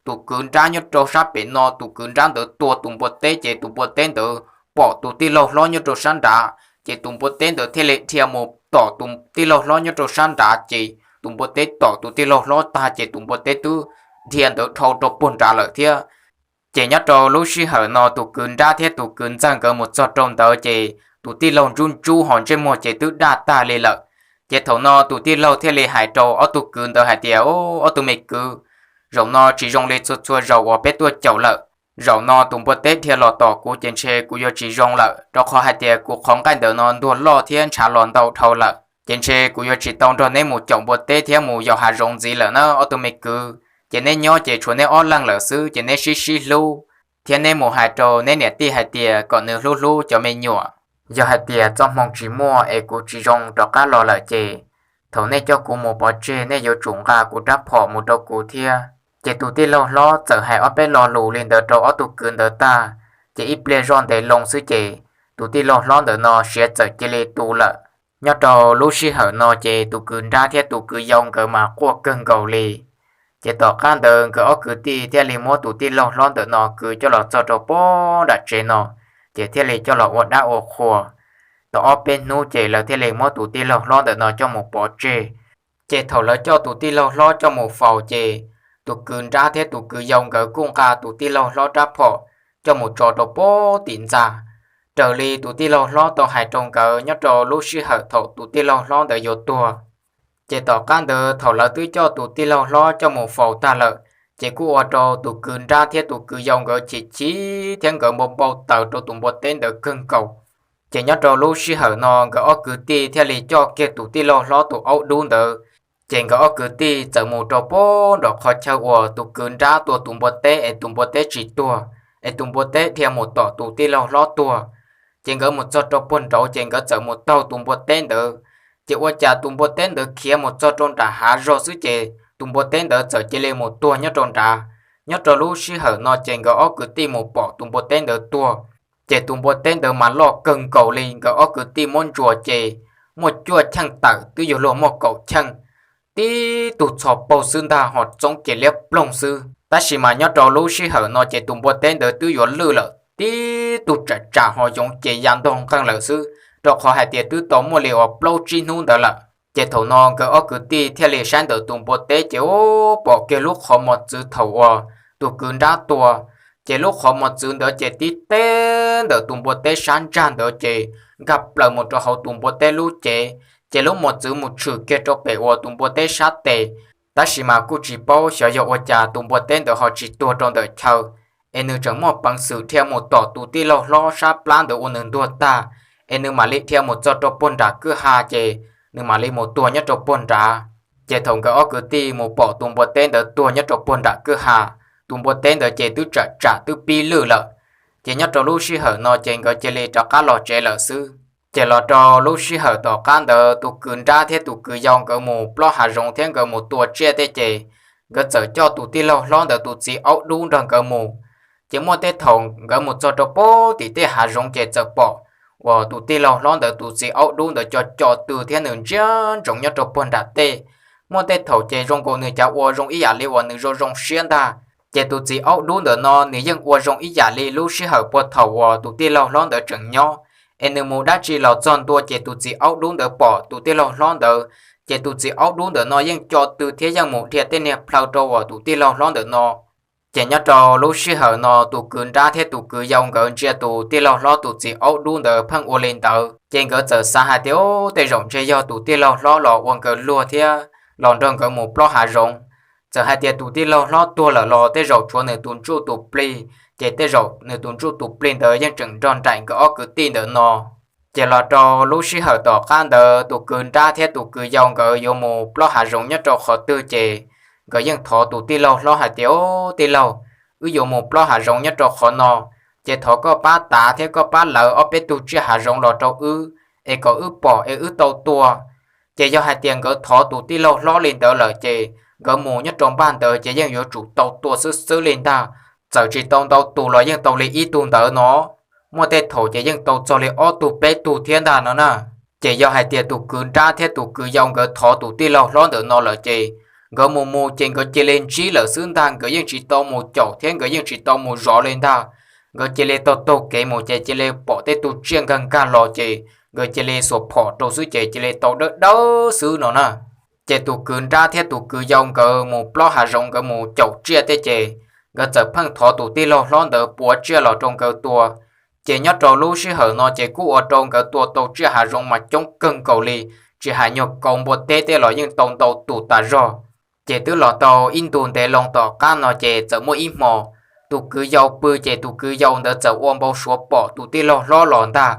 tus kwv nrab nyob rau sab pem no, tus kwv nrab ntawd tua tus npua teb ces tus npua teb ntawd pom tus tij laug hlob nyob rau sab nrad, ces tus npua teb ntawd thiaj li dhia mus tom tus tij laug hlob nyob rau sab nrad ces tus npua teb tom tus tij laug hlob tag ces tus npua teb twb dhia ntawd dhau rau puag nrad lawm thiab. Ces nyob rau lub sij hawm no tus kwv nrab thiab tus kwv ntxawg nkawd mus txog rau ntawd ces tus tij laug ntsub ntsub ho ntsej muag ces twb daj tag li lawm. Ces thaum no tus tij laug thiaj li hais rau ob tug kwv ntawd hais tias, Ob tug me kwv, zaum no tsis zoo li txhua txhua zaus uas peb tuaj caum lawm. Zaum no tus npua teb dhia los tom kuv ces ntshe kuv yuav tsis zoo lawm, rau qhov hais tias kuv qhov nqaij ntawm no ntuag loj thiab ntshav los ntau dhau lawm, ces ntshe kuv yuav tsis tau nrog neb mus caum npua teb thiab mus yos hav zoov ntxiv lawm na ob tug me kwv. Ces neb nyob ces tshuav neb ob leeg lawm xwb, ces neb sib sib hlub, thiab neb mus hais rau neb niam tij hais tias kom nws hlub hlub cov me nyuam. Yog hais tias txoj hmoo tsis muaj es kuv tsis zoo rov qab los lawm ces thaum nej coj kuv mus pov tseg nej yuav tsum nqa kuv rab phom mus rau kuv thiab. Ces tus tij laug hlob txawm hais ob peb lo lus li ntawd rau ob tug kwv ntawd tag, ces ib pliag zoj ntev loo xwb ces tus tij laug hlob ntawm no siav txawm cia li tu lawm. Nyob rau lub sij hawm no ces tus kwv nrab thiab tus kwv yau nkawd mas quaj kawg nkaus li. Ces tom qab ntawd nkawd ob kwv tij thiaj li muab tus tij laug hlob ntawm no kwv coj los txog rau pob nram tsev no, ces thiaj li coj los ua dab ua qhua. Tau ob peb hnub ces lawv thiaj li muab tus tij laug hlob ntawm no coj mus pov tseg. Ces thaum lawv coj tus tij laug hlob coj mus faus ces tus kwv nrab thiab tus kwv yau nkawd kuj nqa tus tij laug hlob rab phom coj mus tso rau pob tim ntxa. Raws li tus tij laug hlob tau hais rau nkawd nyob rau lub sij hawm thaum tus tij laug hlob ntawd yuav tuag, ces tom qab ntawd thaum lawv twb coj tus tij laug hlob coj mus faus tag lawm, ces kuj ua rau tus kwv nrab thiab tus kwv yau nkawd chim chim thiab nkawd npau npau taws rau tus npua teb ntawd kawg nkaus. Ces nyob rau lub sij hawm no nkawd ob kwv tij thiaj li coj kiag tus tij laug hlob tus aub dub ntawd, ces nkawd ob kwv tij txawm mus rau pob nram qhov chaw uas tus kwv nrab tua tus npua teb es tus npua teb tsis tuag, es tus npua teb dhia mus tom tus tij laug hlob tuag. Ces nkawd mus txog rau puag nraud ces nkawd txawm mus taug tus npua teb ntawd, Ces ua cas tus npua teb ntawd khiav mus txog rau nram hav zog xwb ces tus npua teb ntawd txawm cia li mus tuag nyob rau nrad. Nyob rau lub sij hawm no ces nkawd ob kwv tij mus pom tus npua teb ntawd tuag, ces tus npua teb ntawd mas loj kawg nkaus li, nkawd ob kwv tij muab ntsuas ces muaj cuaj cheej tawm twb yuav luag muaj kaum cheej, tib tug txhos paug xwb ntag ho txoob ces liab ploog xwb. Tab sis mas nyob rau lub sij hawm no ces tus npua teb ntawd twb yuav lwj lawm, tib tug tsam tsam ho yoov ces ya ntog nqeeg lawm xwb, rau qhov hais tias twb tau muaj li uas plaub tsib hnub ntawd lawm. Ces thaum no nkawd ob kwv tij thiaj li saib ntawm tus npua teb ces ub pom kiag lub qhov mos txwv thaum uas tus kwv nrab tua. Ces lub qhov mos txwv ntawd ces tib teb ntawm tus npua teb sab ntsag ntawd ces nkag plaws mus rau hauv tus npua teb lub cev, ces lub mos txwv mus tshwm kiag rau pem uas tus npua teb sab tes. Tab sis mas kuj tsis paub xyov yog ua cas tus npua teb ntawd ho tsis tuag rau ntawm chaw, es nws tseem muaj peev xwm dhia mus tom tus tij laug hlob sab plab ntawd ua nws ntuag tag, es nws mam li dhia mus txog rau puag nram kwj ha ces nws mam li mus tuag nyob rau puag nrad. Ces thaum nkawd ob kwv tij mus pom tus npua teb ntawd tuag nyob rau puag nram kwj ha, tus npua teb ntawd ces twb tsam tsam twb pib lwj lawm. Ces nyob rau lub sij hawm no ces nkawd cia li rov qab los tsev lawm xwb. Ces los rau lub sij hawm tom qab ntawd tus kwv nrab thiab tus kwv yau nkawd mus plob hav zoov thiab nkawd mus tua tsiaj tej ces nkawd txawm coj tus tij laug hlob ntawd tus txiv aub dub nrog nkawd mus. Ces muaj tej thaum nkawd mus txog rau puag tim tej hav zoov ces txawm pom uas tus tij laug hlob ntawd tus txiv aub dub ntawd co co tw thiab nws ntsia ntsoov nyob rau puag nram tej. Muaj tej thaum ces zoo nkaus nws cav ua zoo ib yam li uas nws zoo zoo siab ntag. Ces tus txiv aub dub ntawm no nws yeej ua zoo ib yam li lub sij hawm puag thaum uas tus tij laug hlob ntawd tseem nyob, es nws mus dab tsi los txog ntua ces tus txiv aub dub ntawd pom tus tij laug hlob ntawd, ces tus txiv aub dub ntawm no yeej co tw thiab yeej mus dhia tej niag plhaw rau uas tus tij laug hlob ntawm no. Ces nyob rau lub sij hawm no tus kwv nrab thiab tus kwv yau nkawd ntsia tus tij laug hlob tus txiv aub dub ntawd pheej ua li ntawd ces nkawd txawm xav hais tias, Ub, tej zaum ntshe yog tus tij laug hlob los ua nkawd luag thiab los nrog nkawd mus plob hav zoov. Txawm hais tias tus tij laug hlob tuag lawm los tej zaum tshuav nws tus ntsuj tus plig, ces tej zaum nws tus ntsuj tus plig ntawd yeej tseem nrog nraim nkawd ob kwv tij ntawm no. Ces los rau lub sij hawm tom qab ntawd tus kwv nrab thiab tus kwv yau nkawd yuav mus plob hav zoov nyob rau qhov twg ces nkawd yeej thov tus tij laug hlob hais tias, Ub, tij laug, wb yuav mus plob hav zoov nyob rau qhov no, ces thov koj pab tav thiab koj pab lawv ob peb tug tsiaj hav zoov los rau wb, es kom wb pom es wb tau tua. Ces yog hais tias nkawd thov tus tij laug hlob li ntawd lawm ces nkawd mus nyob rau npaj ntawd ces yeej yuav tsum tau tua xwb xwb li ntag. Txawm tsis tau ntau tus los yeej tau li ib tug ntawd no. Muaj tej thaum ces yeej tau txog li ob tug peb tug thiab ntag no na. Ces yog hais tias tus kwv nrab thiab tus kwv yau nkawd thov tus tij laug hlob ntawm no lawm ces nkawd mus mus ces nkawd cia li ntsib lawm xwb ntag, nkawd yeej tsis tau mus caum thiab nkawd yeej tsis tau mus zov li ntag. Nkawd cia li taug taug kev mus ces cia li pom tej tug tsiaj nkag nkag los ces nkawd cia li xuas phom rau xwb ces cia li tau dawb dawb xwb no na. Ces tus kwv nrab thiab tus kwv yau nkawd mus plob hav zoov nkawd mus caum tsiaj tej ces nkawd txawm pheej thov tus tij laug hlob ntawd puav tsiaj los rau nkawd tua. Ces nyob rau lub sij hawm no ces kuj ua rau nkawd tua tau tsiaj hav zoov mas coob kawg nkaus li, tsis hais nyuag kaus npua teb tej los yeej tau ntau tus tas zog. Ces twb los tau ib ntu ntev loo tom qab no ces txawm muaj ib hmo tus kwv yau pw ces tus kwv yau ntawd txawm ua npau suav pom tus tij laug hlob los ntag.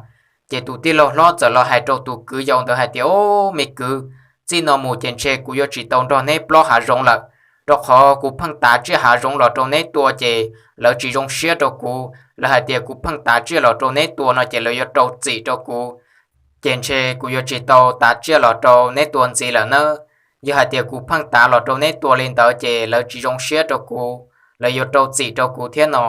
Ces tus tij laug hlob txawm los hais rau tus kwv yau ntawd hais tias, Ub, me kwv, txij no mus ces ntshe kuv yuav tsis tau nrog neb plob hav zoov lawm, rau qhov kuv pheej tav tsiaj hav zoov los rau neb tua ces lawv tsis zoo siab rau kuv. Lawv hais tias kuv pheej tav tsiaj los rau neb tua no ces lawv yuav rau txim rau kuv. Ces ntshe kuv yuav tsis tau tav tsiaj los rau neb tua ntxiv lawm nawb. Yog hais tias kuv pheej tav los rau neb tua li ntawd ces lawv tsis zoo siab rau kuv, lawv yuav rau txim rau kuv thiab no.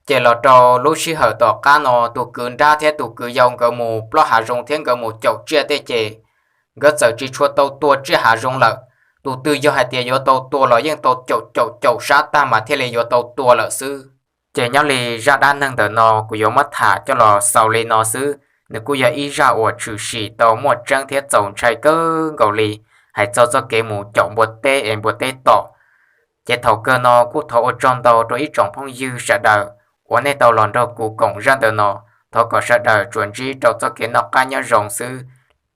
Ces los rau lub sij hawm tom qab no tus kwv nrab thiab tus kwv yau nkawd mus plob hav zoov thiab nkawd mus caum tsiaj tej ces nkawd txawm tsis tshua tau tua tsiaj hav zoov lawm. Tus twg yog hais tias yuav tau tua los yeej tau caum caum caum sab tag mas thiaj li yuav tau tua lawm xwb. Ces nyob li zaj dab neeg ntawm no kuv yuav muab tham coj los xaus li no xwb, nws kuj yog ib zaj uas tshwm sim tau muaj tseeb thiab txaus ntshai kawg nkaus li, hais txog txoj kev mus caum npua teb es npua teb tom. Ces thaum kawg no kuj thov ua tsaug ntau rau ib tsoom phooj ywg sawv daws uas nej tau los nrog kuv koom zaj ntawm no. Thov kom sawv daws tsuas ntsib rau txoj kev noj qab nyob zoo xwb.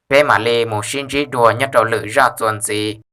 Peb mam li mus sib ntsib dua nyob rau lwm zaj txuas ntxiv.